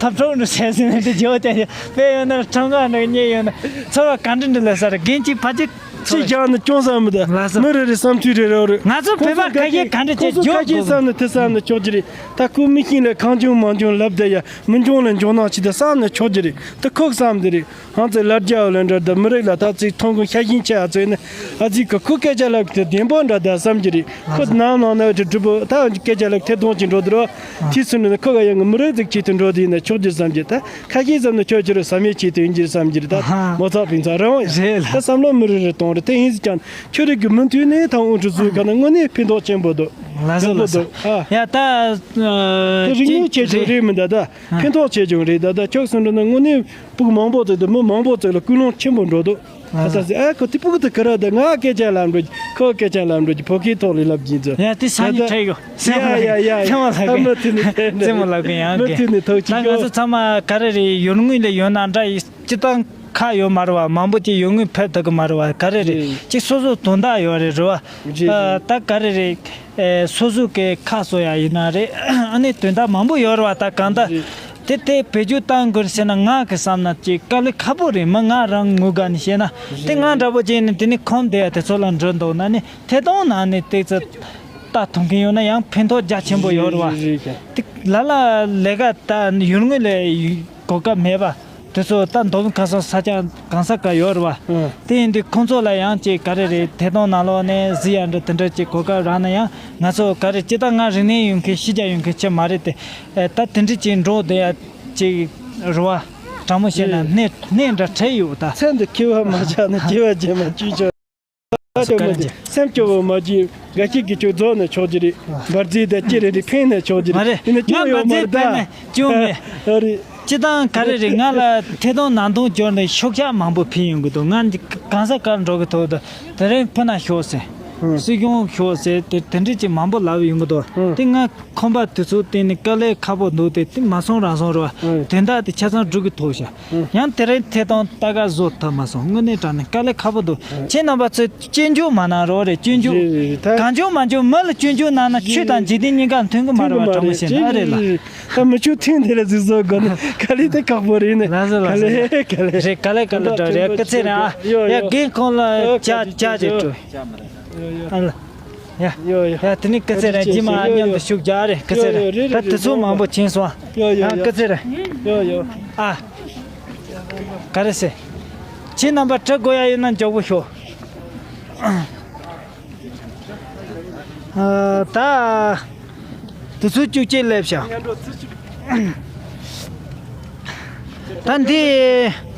ཐབ་ཁྲོག་འདྲ་བྱས་ཟིན་ནས་དེ་ཇོ་ཅང་ཅང་དཔེ་ཡོད་ན་ཁྲང་ག་འདྲ་རྙེད་ཡོད་ན་ཚོར་བ་ག་འདྲ་འདྲ་ལས་ས་རེད། རྒན་གྱིས་ཕ་ཅིག་ཅིག་བཞག་ནས་སྐྱོན་བསམ་མི་འདུག་ལགས་སོ། མི་རེ་རེ་བསམ་ཚུལ་རེ་རེ་རེད། ང་ཚོ་བོད་པ་ཁ་ཤས་ག་འདྲ་ཁོང་ཚོ་ཁ་ཤས་བྱས་ཇོ་བསམ་ནས་དེ་བསམ་ནས་ཆོག་གི་རེད། ད་ཁོ་མི་ཤེས་ལ་གང་བྱུང་མང་བྱུང་ལབ་བསྡད་ཡ། མི་འགྱུར་ལ་འགྱུར་སྣང་ཆེ་དེ་བསམ་ནས་ཆོག་གི་རེད། དེ་ཁོ་བསམ་དེ་རེད། ཧང་ཙེ་ལར་རྒྱ་བ་ལ་འདྲ་ད་མི་རིགས་ལ་ད་ཅིག་ཐོང་ཁུངས་ཤ་ཞེན་ཆེ་ཨ་ཚོས་ནས་ཨ་ཙི་ཀ་ཁོ་སྐད་ཆ་ལབ་དེ་བདེན་པོ་འདྲ་ད་བསམ་གྱི་རེད། ཁོ་ནམ་ནང་ན་དེ་གྲུབ་པོ་ད་སྐད་ཆ་ལབ་ཐད་གཏོང་གྱི་འགྲོ་དུ་རོ། དེ་ཚོ་ནི་ཁོ་ག་ཡང་མི་རིགས་ཅིག་ཆེད་དུ་འགྲོ་དེ་ཡིན་ན་ཆོག་རྒྱུ་བསམ་གྱི་ད་ཁ་ཤས་བསམ་ན་ཁྱོད་ཁྱོད་རུ་བསམ་ཡས་ཆེད་དུ་ཡིན་གྱི་བསམ་གྱི་རེད་ད། ཨ་ཧ། མོ་ཚག་ཕིང་ཚག་རང་རེད་ལ། ད་བསམ་བློ་མི་རིགས་རེ་གཏོང་རེད་དེ་ཡིན་ཟིག་ཀྱང་ཁྱོད་རིགས་ཀྱི་མུ་མཐུད་ནས་ད་དབུ་ཁྲིད་ཚོའི་ག་ན་དངོས་གནས་ཕན་ཐོགས་ཆེན་པོ་འདུག་ལགས་སོ་ལགས་སོ། ཡག་པོ་འདུག་ཨ། ཡ་ད། དེ་རིག་གནས་ཆེ་ཆུང་རེད་མི་འདུག་ད། ཕན་ཐོགས་ཆེ་ཆུང་རེད་ད། ད་ཁྱོད་གསུང་འདྲ་ན་དངོས་གནས་ཕྲུ་གུ་མང་པོ་ཚོས་དང་མི་མང་པོ་ཚོས་ལ་ཀུན་སློང་ཆེན་པོ་འགྲོ་འདུག་ཨ་ད་ཟེར་ཨ་ཁོ་དེ་ཕྲུ་གུ་དེ་ག་ར་ད་ང་སྐད་ཆ་ལབ་འགྲོ་གི་ཁོ་སྐད་ཆ་ལབ་འགྲོ་གི་བོད་སྐད་ཐོག་ལ་ལབ་གྱིན་ཚོ། ཡ་དེ་ས་ཉིན་ད་ཁྲེལ་ཡོད་སེམས་ཡ་ཡ་ཡ་ཡ་སེམས་མ་ལབ་གི་མི་ཐུག་ནས་ཐེབས་སེམས་མ་ལབ་གི་ཡང་མི་གི་ཐུག་ནས་ཐོག་ད་ཅིག་ང་ཡོད། ཚོ་ཚང་མ་ག་རེ་རེད་ཡུལ་དངོས་ལ་ཡོད་ན་འདྲ་ཡི་སྤྱི་བཏང་ཁག་ཡོད་མ་རེད་བ། མང་པོ་ཅིག་ཡོང་ངེས་ཕེབས་ཐུབ་ཀྱི་མ་རེད་བ། ག་རེ་རེད། ཨེ། ཅིག་སོ་སོ་དོན་དག་ཡོད་རེད་རེད་བ། རེད། ཨ། རེད། ད་ག་རེ་རེད། ཨེ། སོ་སོ་གི་ཁ་གསོ་ཡ་ཡིན་ན་རེད། ཨ་ནི་དོན་དག་མང་པོ་ཡོད་རེད་བ། ད་གང་ལྟར། རེད། དེ་དེ་བེད་སྤྱོད་བཏང་དགོས་ཟེར་ན་ང་གི་བསམ་ན་ཅིག་དཀའ་ལས་ཁག་པོ་རེད་མི་ང་རང་ངོས་ག་ནས་བཤད་ན། དེ་རེད། ང་འདྲ་པོ་ཅིག་ནི་དེ་ནི་ཁོམ་བསྡད་ཡ་དེ་ཚོ་ལ་འགྲོ་འདུག་ན་ནི་ཐད་གཏོང་ནང་ནས་ཏོག་ཙམ་ལྟ་ཐུབ་མཁན་ཡོད་ན་ཡང་ཕན་ཐོགས་རྒྱ་ཆེན་པོ་ཡོད་རེད་བ། རེད་རེད། དེ་ལ་ལ་ལས་ཀ་ད་ཡུལ་དངོས་ལས་གོ་སྐབས་མེད་པ། དེ་ཚོ་ད་མདོ་དབུས་ཁམས་གསུམ་ས་ཆ་གང་ས་ག་ཡོད་རེད་བ། ཨ། དེ་ཡིན་དུས་ཁོང་ཚོ་ལ་ཡང་ཅིག་ག་རེ་རེད་ཐད་གཏོང་ནང་ལོགས་ནས་གཟིགས་ཡ་འདྲ་དེ་འདྲ་ཅིག་གོ་སྐབས་རག་ན་ཡང་ང་ཚོ་ག་རེ་ཅི་ལྟར་ང་རིག་གནས་ཡོད་མཁན་ཤེས་རྒྱ་ཡོད་མཁན་ཅིག་མ་རེད་དེ། ཨེ། ད་དེ་འདྲ་ཅིག་འགྲོ་བསྡད་ཡ་ཅིག་རེད་བ། དྲང་མོ་བཤད་ན་ཨེ། གནས་གནས་འདྲ་འཕྲད་ཡོད་ད། ཚེ་འདི་སྐྱེ་བ་མ་ཆགས་ན་སྐྱེ་བ་རྗེས་མ་ཅི་ཆོག་ད་ཆོག་མ་ཆོག་སེམས་སྐྱོ་བོ་མ་བྱེད། འགའ་ཞིག་གིས་ཁྱོད་རྫོགས་ནས་ཆོག་གི་རེད། འབར་རྫས་དང་ཅི་རེད་རེད་ཕན་ནས་ཆོག་གི་རེད། ཨ་རེད། ཡིན་ན་ང་སྐྱོན་ཡོད་མ་འབར་རྫས་རེད་ད། ཕན་ནས་སྐྱོན་མེད། ཨ་རེད། སྤྱི་བཏང་ག་རེ་རེད་ང་ལ་ཐད་གཏོང་ནང་དོན་སྦྱོར་ནས་ཤོག་ཆག་མང་པོ་ཕུལ་ཡོང་གི་འདུག་ང་གང་ས་གར་འགྲོ་གི་ཐུག་འདུག་དེ་རིང་ཕུ་ན་ཤོག་ཟེར། ཧུམ། སྲིད་སྐྱོང་ཤོག་ཟེར་དེ་དེ་འདྲས་ཅིག་མང་པོ་ལབ་ཡོང་གི་འདུག་ཧུམ། དེ་ང་ཁོམ་པ་དུས་ཚོད་བསྟུན་ནས་དཀའ་ལས་ཁག་པོ་འདུག་དེ་དེ་མ་སོང་རང་སོང་རེད་བ། ཧུམ། དོན་དག་དེ་ཆ་ཚང་སྒྲུབ་གི་ཐུག་ཤག་ཡང་དེ་རིང་ཐད་གཏོང་ལྟ་ག་བཟོ་ཐུབ་མ་སོང་དངོས་གནས་དྲང་གནས་དཀའ་ལས་ཁག་པོ་འདུག་ཁྱེད་རྣམ་པ་ཚོས་སྐྱོན་བརྗོད་མ་གནང་རོགས་རེད་སྐྱོན་བརྗོད། རེད་རེད་ད། གང་བྱུང་མང་བྱུང་མི་ལ་སྐྱོན་བརྗོད་གནང་ན་ཆོས་དང་འཇིག་རྟེན་གཉིས་ཀ་མཐུན་གི་མ་རེད་བ་དྲང་མོ་བཤད་ན་ཨ་རེད་ལ། ད་མི་ཆོས་ཐེངས་འདི་ལ་གཟིགས་བཟོ་དགོས་ན་ག་ལེ་དེ་ཁག་པོ་རེད་ནི། ལགས་སོ་ལགས་སོ། ག་ལེ་ག་ལེ། རེད་ག་ལེ་ག་ལེ་འགྲོ་རེད་སྐུ་ཚེ་རིང་ཨ། ཡོ་ཡ་ཡོ། རྒན་ཁོང་ལ་ཨོ་ཅག་ཅག་ཅེ་སྤྲོ། ཡོ་ཡོ། ཨ་ལ། ཡ། ཡོ་ཡོ། ཡ་དེ་ནི་སྐུ་ཚེ་རིང་ཇི་མ་ཨ་མཉམ་དུ་ཤུགས་རྒྱག་རེད་སྐུ་ཚེ་རིང་། ཡོ་ཡོ་རེད་ད་རེད་དེ་ཚོ་རེད་མང་པོ་ཕྱིན་སོང་། ཡོ་ཡོ་ཡ་ཡོ། སྐུ་ཚེ་རིང་། ཡོ་ཡོ། ཨ། ག་རེ་ཟེར། ཁྱེད་རྣམ་པ་གྲི་དགོས་ཡ་ཡོད་ན་མགྱོགས་པོ་ཤོག་ཨ། ད། དུས་ཚོད་བཅུ་གཅིག་སླེབས་ཤག་ད་འདི།